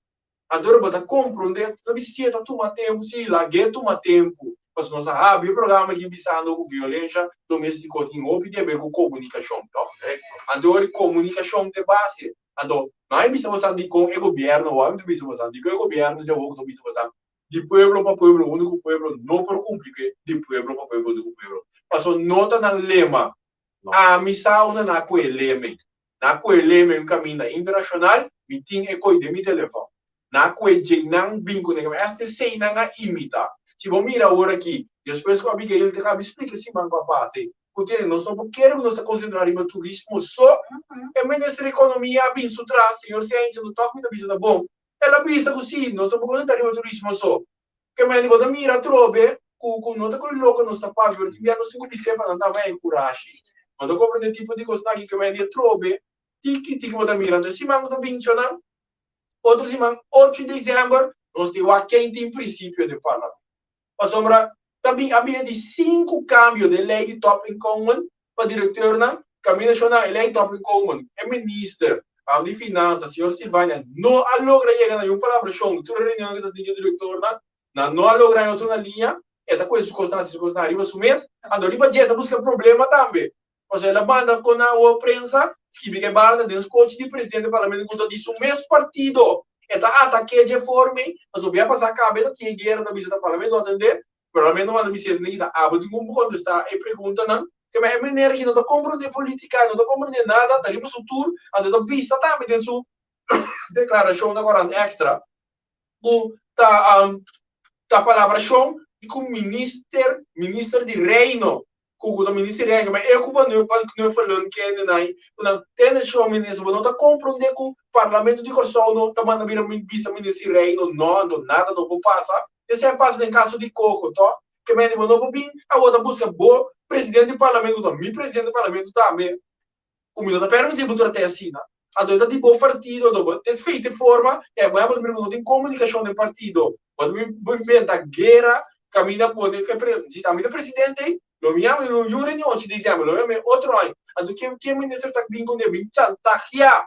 S3: Anto bo ta komprondé, ta bisa si e ta tuma tempu, si lag'é tuma tempu. Pasobra nos a habri e programa aki bisando ku violensha doméstiko tin hopi di haber ku komunikashon, tòg? Anto ora komunikashon ta e base. Anto, no a bisa bosan dikon e gobièrnu awor, mi ta bisa bosan dikon e gobièrnu djawoku ta bisa bosan di pueblo pa pueblo huntu ku pueblo no por kumpli ku e di pueblo pa pueblo huntu ku pueblo. Pasobra no ta nan lema. Ami sa unda nan a kohe lema ei. Na koe leme un kaminda internashonal, mi tin e koi den mi telefòn. Na koe djeinan bin ku nega mi, esta eseinan a imitá. Si bo mira awor aki, despues ku Abigail ta kabi splika siman ku a pasa ei, ku tene nos no por kere ku nos ta konsentrá riba turismo so. E minister di ekonomia a bin su tras, señor Cijntje, no tòg mi ta bisa ta bon. El a bisa ku si, nos no por konsentrá riba turismo so. Ke mende bo ta mira atrobe ku ku no ta koi loko nos ta papia, pero tin bia nos tin ku bis'é pa nan tambe haña kurashi. Bo ta komprendé tipo di kosnan aki ke mende atrobe tiki tiki bo ta mira. Anto e siman ku ta bin shonnan, otro siman ocho di desèmber nos tin wak ken tin prinsipio den parlamento. Pasobra ta bin a bini di sinku kambio den lei di topinkomen pa direktornan, kaminda shonnan e lei topinkomen, e minister. di Finansa, señor Silvania, no a logra yega na niun palabrashon. Tur e reunionnan ku ta tin ku e direktornan, nan no a logra haña otro na liña. E ta kohe su kosnan, hasi su kosnan ariba su mes. Anto riba dje e ta buska problema tambe. Pasobra el a manda kon nan awor prensa skibi ku e bala ta den skochi di presidente di parlamento ku ta di su mes partido. E ta atak'é dje forma ei, pasobra bia pasá kaba e ta tin e guera ta bisa ta parlamento a atendé, parlamento manda bis'é ta kita abo tin ku kontestá e preguntanan. Ke men e manera aki no ta komprondé polítika, no ta komprondé nada, ta riba su tur, anto e ta bisa tambe den su deklarashon na Korant Extra ku ta ta palabrashon di ku minister, minister di Reino ku ku ta minister di ma e ku van van knuffelen kende nan ku nan tene show minister bo no ta komprondé ku parlamento di Kòrsou no ta manda bira bisa minister di reino no anto nada no por pasa esei a pasa den kaso di Coco to ke mende bo no por bin awor ta buska bo presidente di parlamento ku ta mi presidente di parlamento tambe ku mi no ta permití bo trata asina anto e ta di bo partido anto bo te feite forma e bo ta mira ku no tin komunikashon den partido bo ta bin inventa guera kaminda pone ke pre si ta mi ta presidente lo mi yama lo yu reunion ocho di diciembre lo mi yama otro aña anto ke ke minister ta bin kuné bin chantagia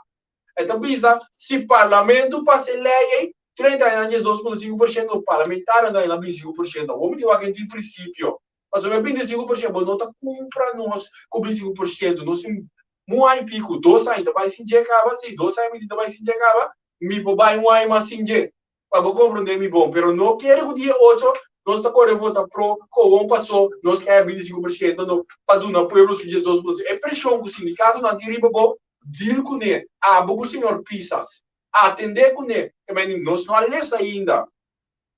S3: e ta bisa si parlamento pasa e lei ei 30 aña nan 12.5% parlamentarionan nan 25% awor mi tin wak den prinsipio Pasobra e 25% bo no ta kumpra nos ku 25%, nos tin un aña i piku, dos aña ta bai sin dje kaba, si dos aña mi tin ta bai sin dje kaba, mi por bai un aña mas sin dje, pa bo komprondé mi bon. Pero no kere ku dia ocho nos ta kore vota pro kowon paso nos ke haya 25% no pa duna pueblo su 12%. E preshon ku sindikatonan tin riba bo, deal kuné, abo ku señor Pisas, atendé kuné, te mende nos no a lesa ainda.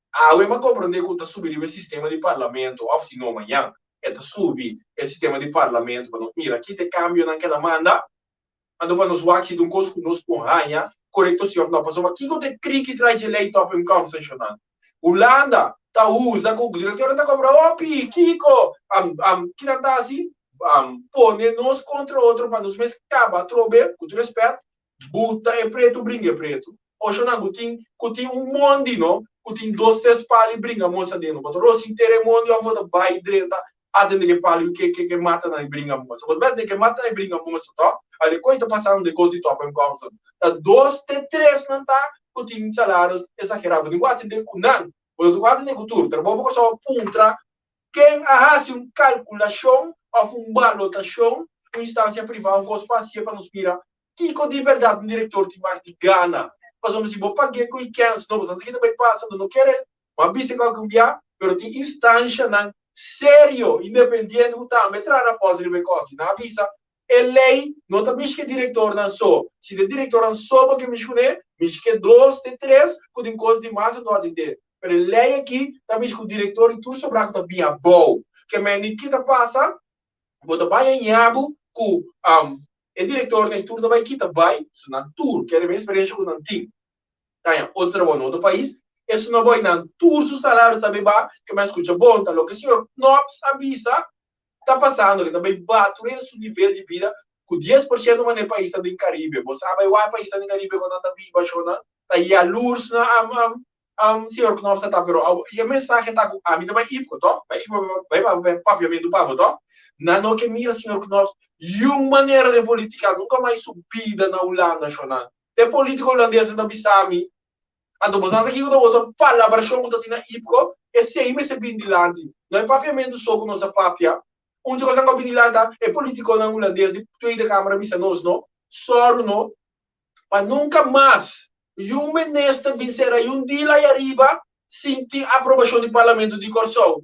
S3: Awe m'a komprondé ku ta subi riba e sistema di parlamento òf si no mañan e ta subi e sistema di parlamento pa nos mira ki ta e kambionan ku el a manda, anto pa nos wak si ta un kos ku nos por haña korekto si òf no. Pasobra kiko ta e kriki tras dje lei topinkomstenshonan? Hulanda ta usa ku direktornan ta kobra hopi, kiko? Kinan ta hasi? Pone nos kontra otro pa nos mes kaba atrobe, ku tur rèspèt, Buta e pretu bringa e pretu. Oshonan ku tin ku tin un mondi no ku tin dos tres pali bringa mos aden. Bo ta rosa henter e mondi of bo ta bai drenta atende ke pali ke ke ke mata nan e bringa mos. Bo ta bai atende ke mata nan e bringa mos to. Ale koi ta pasando de kos di top en Compson. Ta dos te tres nan ta ku tin salarios exagerado. Bo tin ku atende ku nan. Bo no tin ku atende ku tur. Trabou bo Kòrsou a puntra Ken a hasi un kalkulashon òf un balotashon, un instansia privá, un kos pa hasié pa nos mira kiko di bèrdat un direktor tin mag di gana? Pasobra si bo pag'é ku e kèns, no, bo sa ki ta bai pasa, bo no kere, bo a bisa kòke un bia, pero tin instanshanan serio, independiente ku tambe traha rapòrt riba e kòke. Nan a bisa E lei no ta mishi ku e direktornan so. Si ta e direktornan so bo ke mishi kuné, mishi ku e dos te tres ku tin kos di mas anto atendé. Pero e lei aki ta mishi ku direktor i tur sobrá ku ta bin abou. Ke mende ki ta pasa, bo ta bai haña bo ku e direktornan i tur ta bai kita bai, so nan tur kere mes eksperensia ku nan tin ta haña otro trabou na otro pais, esun a bai nan tur su salario ta bai ba, ke mi a skucha bon ta loke señor Knops a bisa ta pasando ke ta bai ba tur hende su nivel di bida ku 10% manera e paisnan den Caribe. Bo sa bai wak e paisnan den Caribe kon nan ta biba shonnan ta yalurs na am am am señor Knops ta ta pero awo e mensahe ta ku ami ta bai ipko toh bai ipko bai bai papiamentu pa bo toh nan no ke mira señor Knops yun manera den politica nunka mai su bida na Hulanda shonnan e politico hulandesnan ta bisa mi Anto bo sa sa kiko ta otro palabrashon ku ta tin na Ipko? Esei mester bin dilanti. No e papiamentu so ku nos a papia. Un dje kosnan ku a bin dilanti ta e politikonan hulandes di Tweede Kamer a bisa nos no, sòru no pa nunka mas yun minister bin sera yun deal ai ariba sin tin aprobashon di Parlamento di Kòrsou.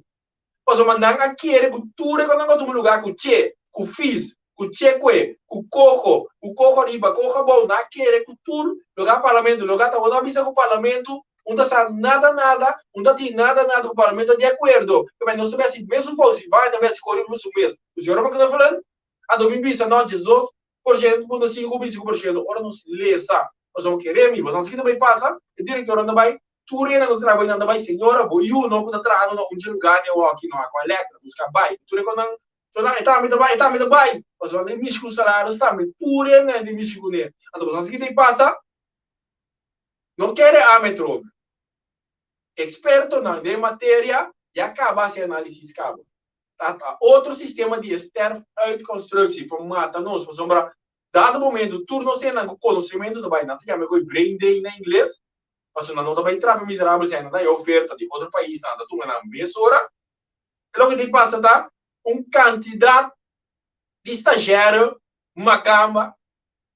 S3: Pasobra nan a kere ku tur e kosnan ku a tuma lugá ku Che, ku Fis, ku Chekwe, ku Koho, ku Koho riba, Koho abou, nan a kere ku tur loke a parlamento, loke a ta wòrdu a bisa ku parlamento un ta sa nada nada, un ta tin nada nada ku parlamento ta di akuerdo. Kebei nos ta bai hasi mesun fout, si bai ta bai hasi kore riba su mes. Ku señor Roman Knuffelen a domin bisa no 12% punto sinku 25% ora nos lesa pasobra kere mi, boso a sa ki ta bai pasa, e direktornan ta bai Tur hende ku ta traha nan ta bai, Señora, bo yu no ku ta traha no na un dje lugá ne awor-aki no, ku Elektra, buska bai. Tur e konan, so nan, e tambe ta bai, e tambe ta bai. Pasobra nan mishi ku salaris tambe, tur hende nan tin mishi kuné. Anto boso a sa ki ta pasa? No kere ame trobe. Ekspertonan den materia ya kaba hasi análisis kaba. Ta ta otro sistema di e sterf-uit-constructie pa mata nos, pasobra. Dado momento tur nos hendenan ku konosementu ta bai, nan ta yama e koi brain drain na ingles, pasobra nan no ta bai traha pa miserabel si nan ta haña oferta di otro pais nan ta tuma nan mesora. E loke tin pasa ta un kantidat di stazjèr makamba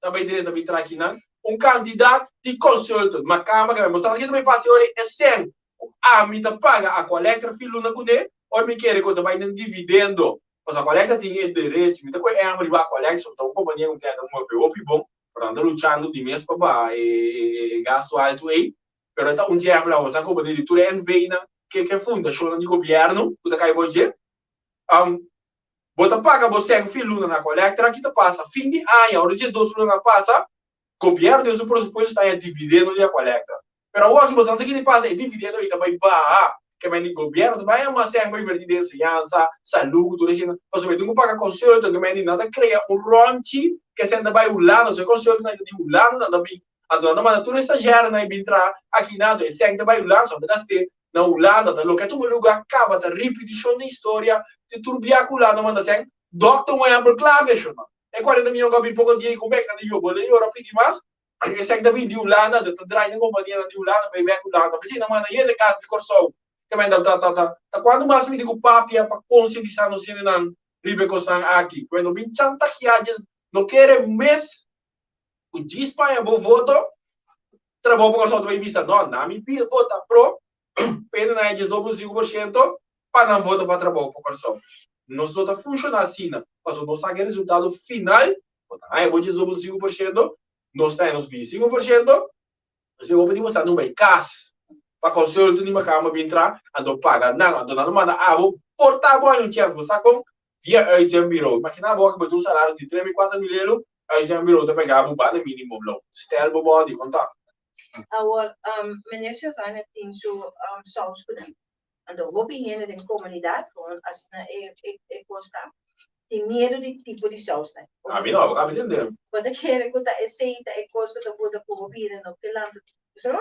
S3: ta bai drenta bin traha akinan, un kantidat di consultant makamba ke bai. Bo sa kiko ta bai pasa ora e sèn ku ami ta paga Aqualectra fin luna kuné, ora mi kere ku ta bai den dividendo. Pasobra Aqualectra tin e derecho, mi ta kohe ehèmpel riba Aqualectra, ta un kompania ku ta move hopi bon, pero nan ta luchando di mes pa baha e gastu altu ei. Pero e ta un dje ehèmpel awor, sa kompania di tur e NV-nan, ke fundashonnan di gobièrnu ku ta kai bo dje. Bo ta paga bo sèn fin luna na Aqualectra, ki ta pasa? Fin di aña, ora 12 luna a pasa, gobièrnu den su presupuesto ta haña dividendo di Aqualectra. Pero awor aki bo sa ki ta pasa, e dividendo ei ta bai baha. Ke men di gobièrnu ta bai haña mas sèn pa invertí den enseñansa, salú ku tur esei. Pasobra e tin ku paga consultant, ke men di nan ta krea un rònchi ke sèn ta bai Hulanda. So e consultant nan ta di Hulanda nan ta bin. Anto nan ta manda tur e stazjèrnan ei bin traha aki nan. Anto e sèn ta bai Hulanda, so nan ta gast'é na Hulanda. Ta loke a tuma lugá kaba ta ripitishon di historia di tur bia ku Hulanda manda sèn. Dòkter un ehèmpel klave, shonnan. E 40 miyon ku a bin poko dia i ku bek nan di yo bo lei ora pidi mas. Esaki ta bin di Hulanda, ta draai den kompanianan di Hulanda bai bek Hulanda. P'esei nan manda hende kas di Kòrsou. Ta manda ta ta ta ta kuantu mas mi di ku papia pa konsientisá nos hendenan riba e kosnan aki. Ku e no bin chantagiá djes no kere mes ku djis paña bo voto trabou pa Kòrsou ta bai bisa no nan mi pidi vota pro p'e nan e 12,5% pa nan vota pa trabou pa Kòrsou. Nos no ta funshoná asina pasobra nos sa ku e resultado final Bo ta haña bo 12,5%, nos ta haña nos 25%, nos e hopi di bo sa no bai kas pa consulta ni makamba bin tra, anto paga nan, anto nan lo manda abo por ta bo haña un chèns, bo sa kon? Via uitzendbureau. Imagina bo aki bo tin un salaris di 3 mil, 4 mil elo, uitzendbureau ta pega bo banda minimum loon. Stel bo body, kon ta?
S1: Awor, meneer Silvania tin su saus ku nan. Anto hopi hende den komunidat, kon asina e kos ta, tin miedu di tipo di sausnan.
S3: Ami no, ami tende.
S1: Bo ta kere ku ta esei ta e kos ku ta buta ku hopi hende no ke lanta. So,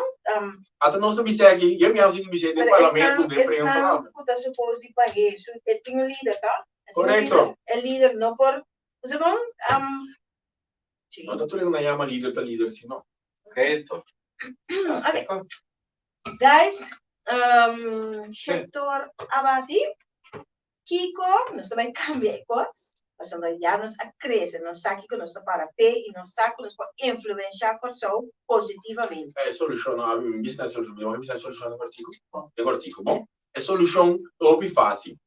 S3: Ata nos ta bis'é aki, yen mi a sigui bis'é den
S1: pero
S3: parlamento,
S1: esnan,
S3: den prensa
S1: esnan
S3: tambe.
S1: ku ta supos di pag'é, su e tin un lider, to? E tin un
S3: Korekto.
S1: lider. E lider no por, so kon, sí.
S3: No ta tur hende nan yama lider ta lider, si no.
S2: Korekto.
S1: Okay. Guys, Shector Abati, kiko nos ta bai kambia e kos, pasobra ya nos a krese, nos sa kiko nos ta para p'e i nos sa ku nos por influenshá Kòrsou positivamente.
S3: E solushon no abi, mi bisa e solushon, mi bisa e solushon den kòrtiku, den kòrtiku. Bon, e solushon ta hopi fásil,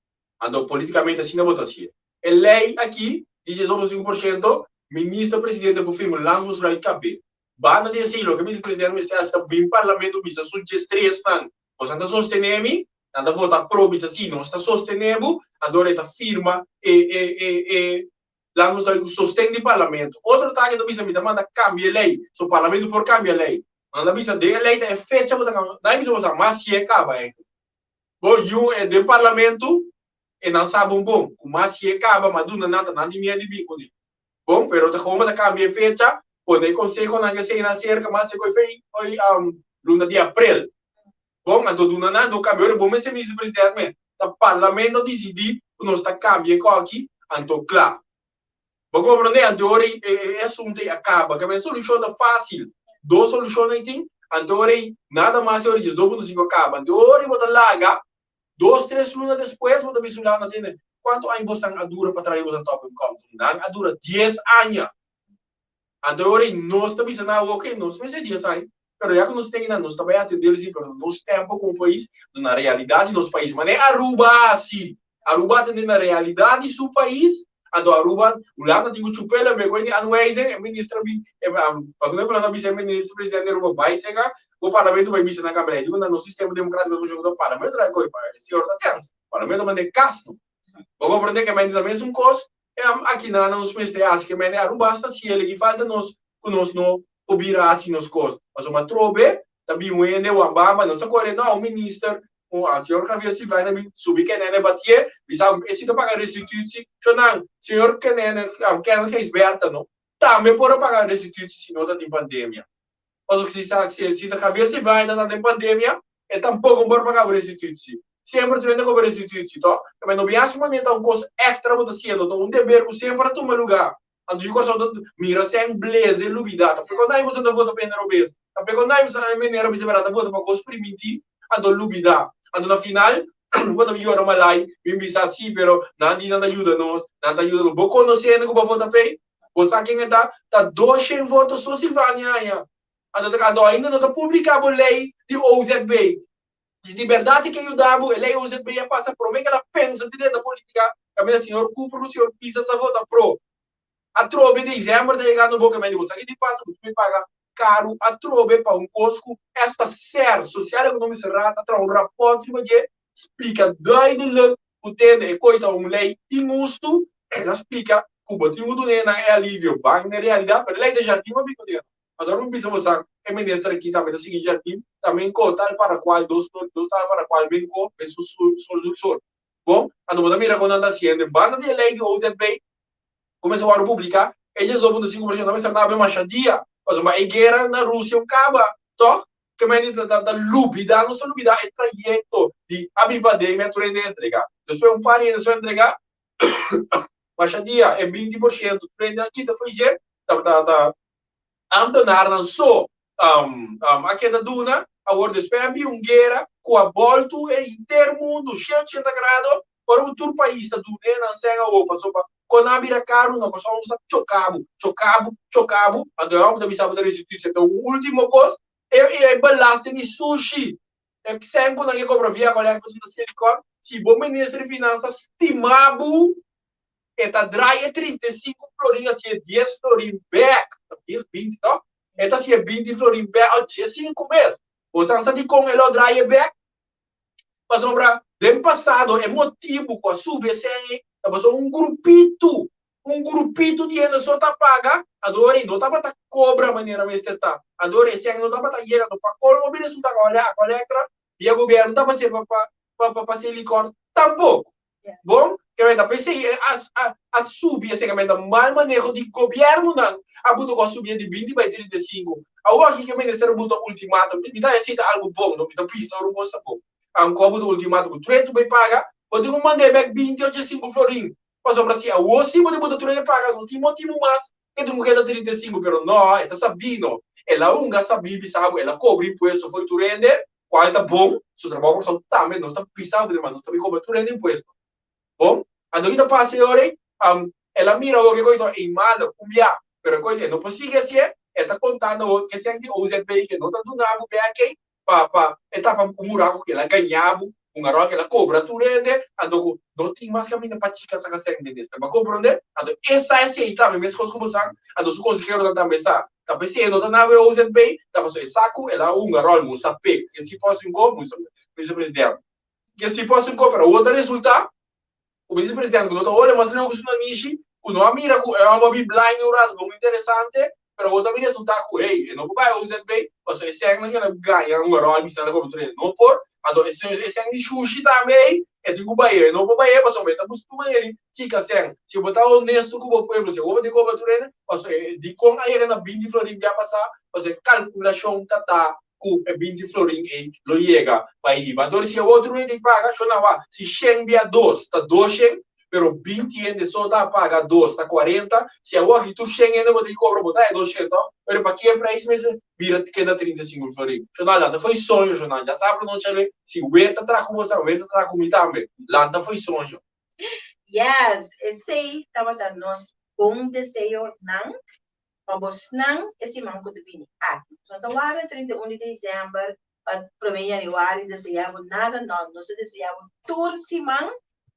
S3: anto politikamente asina bo ta hasié. E lei aki di 18,5%, minister presidente por firma langs besluit kab'é. Banda di esei, loke Vice Presidente mester hasi ta bin Parlamento bisa su djestresnan, Bosan ta sostené mi? Nan ta vota pro, bisa si, nos ta sostené bo, anto e ta firma e e e e laat nos ku sosten di Parlamento. Otro ta ke ta bisa mi ta manda kambia e lei, so Parlamento por kambia lei. Nan ta bisa den e lei ta e fecha ku ta kambia, nan a bisa bosan mas si e kaba eigenlijk. Bo yu e den Parlamento e nan sa bon bon ku mas si e kaba, ma duna nan ta nan di miedu di bin kuné. Bon, pero ta como ta cambia e fecha, pone e consehonan esei na cerca mas e coi fei oi luna di april. Bon, anto duna nan no cambia. Ora bo mester minister president men, ta parlamento dicidi cu nos ta cambia e coki, anto cla. Bo comprende? Anto ora e e asunto ei a caba. Cambia e solucion ta facil. Dos solucion ei tin, anto ora ei nada mas e ora 12,5 a caba. Anto ora bo ta laga Dos tres luna despues bo ta bisa Hulanda tende, Kuantu aña bosan a dura pa traha bosan topinkomsten? Nan a dura dies aña. Anto e ora ei nos ta bisa nan, Oke, nos mester dies aña, pero ya ku nos ten nan, nos ta bai atendé si, pero nos tempo komo pais, na realidat di nos pais. Manera Aruba a hasi, Aruba a atendé na realidat di su pais, Anto Aruba, Hulanda tin ku chup'el a beko e di aanwijzing, e minister a bin, e pasobra Hulanda a bisa e minister presidente di Aruba bai seka ku parlamento bai bisa nan kambia lei. Diku na nos sistema demokratiko ta funciona ku parlamento traha koi pa e señor ta tens, parlamento manda e kas no. Bo komprende ke mende ta mesun kos aki na nos mester hasi ke mende Aruba hasta si el ki falta nos ku nos no por bira hasi nos kos. Pasobra atrobe ta bin un hende wambamba nos ta kore no un minister Un señor Javier Silvania bin subi Kenene batié, bisa e si ta paga restitutie. Shonan, señor Kenene, Kenneth Gijsbertha no, tambe por a paga restitutie si no ta tin pandemia. Pasobra si sa si si ta Javier Silvania ta den pandemia, e tampoco por paga restitutie. Semper tur hende cobra restitutie, to? Tambe no bin haci manera ta un cos extra bo ta haciendo, ta un deber cu semper a tuma lugar. Anto yu Kòrsou ta mira sèn bleze lubidá. Ta p'e konai boso ta vota pa hende robes. Ta p'e konai boso a manera bisa bèrdat ta vota pa kos primintí anto lubidá. Anto na final bo ta bin yora malai bin bisa sí pero nan di nan ta yuda nos, nan ta yuda nos. Bo konosé hende ku bo vota p'ei? Bo sa ken e ta? Ta doshen voto so Silvania haña. Anto ta anto ainda no ta publiká bo lei di OZB. Si di bèrdat e ke yuda bo, e lei OZB a pasa promé ku el a pensa di drenta polítika, kaminda señor Cooper ku señor Pisas a vota pro. Atrobe desèmber ta yegando bo kaminda di bo sa ki di pasa, bo tin paga karu atrobe pa un kos ku esta ser, Sociaal Economische Raad a traha un rapòrt riba dje, splika duidelik ku tende e koi ta un lei inhustu, el a splika ku bo tin ku dun'é nan e alivio ban den realidat, pero e lei ta jardin pa bin ku tende. Ador mi bisa bosan, e minister aki tambe ta sigui jardin, ta menko tal para cual dos flor, dos tal para cual menko, mesun sur sur sur. Bon, anto bo ta mira con nan ta haciendo. Banda di e ley di OZB, cu mester worde publica, e 12.5% ta mester nabe masha dia, pasobra e guera na Rusia un caba, toch? Ke mende ta ta ta lubida, nos ta lubida e trayecto di a bin pandemia tur hende a entrega. Despues un par di hende so a entrega, masha dia e 20% tur hende a kita for dje, ta ta ta Ambtenarnan so a keda duna. Awor despues a bin un guera ku a boltu e henter mundu 180 grado, ora ku tur pais ta duna e nan sèn awor pasobra kon nan a bira karu no pasobra nos ta choka bo, choka bo, choka bo, anto e hòmber ta bisa bo ta resistí. Ta un último kos, e belasting di sushi, e sèn ku nan ke kobra via kolèkta pa duna Selikor, si bo minister di finansa stima bo, E ta draai e 35 florin a hasié dies florin bek. Ta dies, binti to? E ta hasié binti florin bek o diesinku mes. Bo sa sa dikon e lo draai e bek? Pasobra den pasado e motibu ku a subi e sèn ei ta pasobra un grupitu, un grupitu di hende so ta paga, anto ora ei no tabata kobra manera mester ta. Anto ora e sèn no tabata yega, anto pa kolmo bira resulta ku a kolektra via gobièrnu tabata hasié pa pa Selikor tampoko. Bon, ke men ta pesey e a a a subi esei ke men ta mal maneho di gobièrnunan a buta ku a subi e di binti bai 35. Awor aki ke minister a buta ultimatum, mi ta esei ta algu bon no, mi ta bisa ora un kos ta bon. Anko a buta ultimatum ku tur e bai paga, bo tin ku mand'é bèk binti ocho sinku florin. Pasobra si awor si bo tin buta tur e paga no tin motibu mas ke tin ku keda 35, pero no, e ta sabí no. El a hunga sabí bisa bo el a kobra impuesto fo'i tur hende, Cual ta bon, su trabao por sou tambe nos ta pisa otro mas, nos ta bin cobra tur hende impuesto. Bon, anto ki ta pasa e ora ei? El a mira awor ke koito ei malo, un bia, pero koito e no por sigui hacié, e ta contando awor ke sèn di OZB ke no ta duna bo bek ei pa pa e tapa un buraco ku el a gaña bo, un aròl ke el a cobra tur hende, anto ku no tin mas caminda pa chica saca sèn minister. Bo a comprende? Anto e sa esei tambe mescos ku bo sa, anto su conseheronan tambe sa. Ta p'esei e no ta na WOZB, ta pasobra e sa ku el a hunga ròl musa p'e. Ke si por sinko, musa Minister President. Ke si por sinko, pero awor ta resultá ku Minister President ku no ta hole mas leu ku su nanishi, ku no a mira ku e hòmber a bin blind un rato bon interesante, pero awor ta bin resultá ku hey, e no por bai OZB, pasobra e sènnan ku el a gaña hunga ròl bisa nan a kobra tur e no por. Anto e sèn di shushi tambe ei, e tin ku bai, e no por bai pasobra e ta buska un manera di chika sèn. Si bo ta honesto ku bo pueblo, si bo tin kobra tur hende, pasobra e dikon a yega na binti florin bia pasá, pasobra e kalkulashon ta ta ku e binti florin ei lo yega pa e hiba. Anto si e otro hende paga, shon awa, si shen bia dos ta doshen, pero binti hende so ta paga dos ta kuarenta, si awor aki tur shen hende bo tin kobra bo ta e doshen to, pero pa ke preis mester bira keda 35 florin? Shonal, lanta fo'i soño shonal, ya sa prononcia alwe, si wer ta traha ku bo sa, wer ta traha ku mi tambe, lanta fo'i soño.
S1: Yes, esei tabata nos bon deseonan pa bosnan e siman ku ta bini aki. Nos no ta warda 31 di december pa prome januari desea bo nada, no, nos ta desea bo tur siman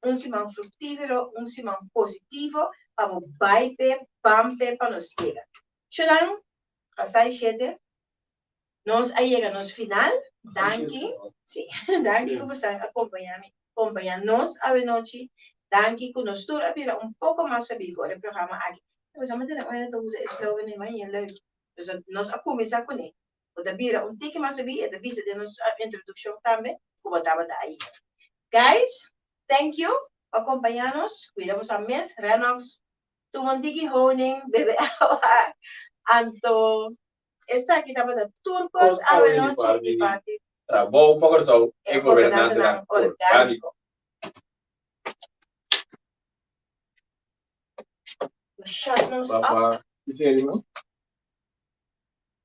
S1: un siman fructífero, un siman positivo pa bo bai p'e, ban p'e pa nos yega. Shunan, pasá e shete, nos a yega nos final. Danki, sí, danki ku bosan a kompañá mi, kompañá nos awenochi. Danki ku nos tur a bira un poko mas sabí ku ora e programa aki. Bosan a tene oe ta usa e slogan ei maña leuk. Nos a kuminsá kuné. Bo ta bira un tiki mas sabí, e ta bisa den nos introdukshon tambe ku bo tabata ayera. Guys, thank you pa kompañá nos. Kuida bosan mes. Renox, tuma un tiki honing, bebe awa. Anto esaki tabata tur kos awenochi di parti
S3: Trabou pa Kòrsou, e gobernantenan orgániko.
S1: Shut nos up.
S3: Papa, ki serie, no?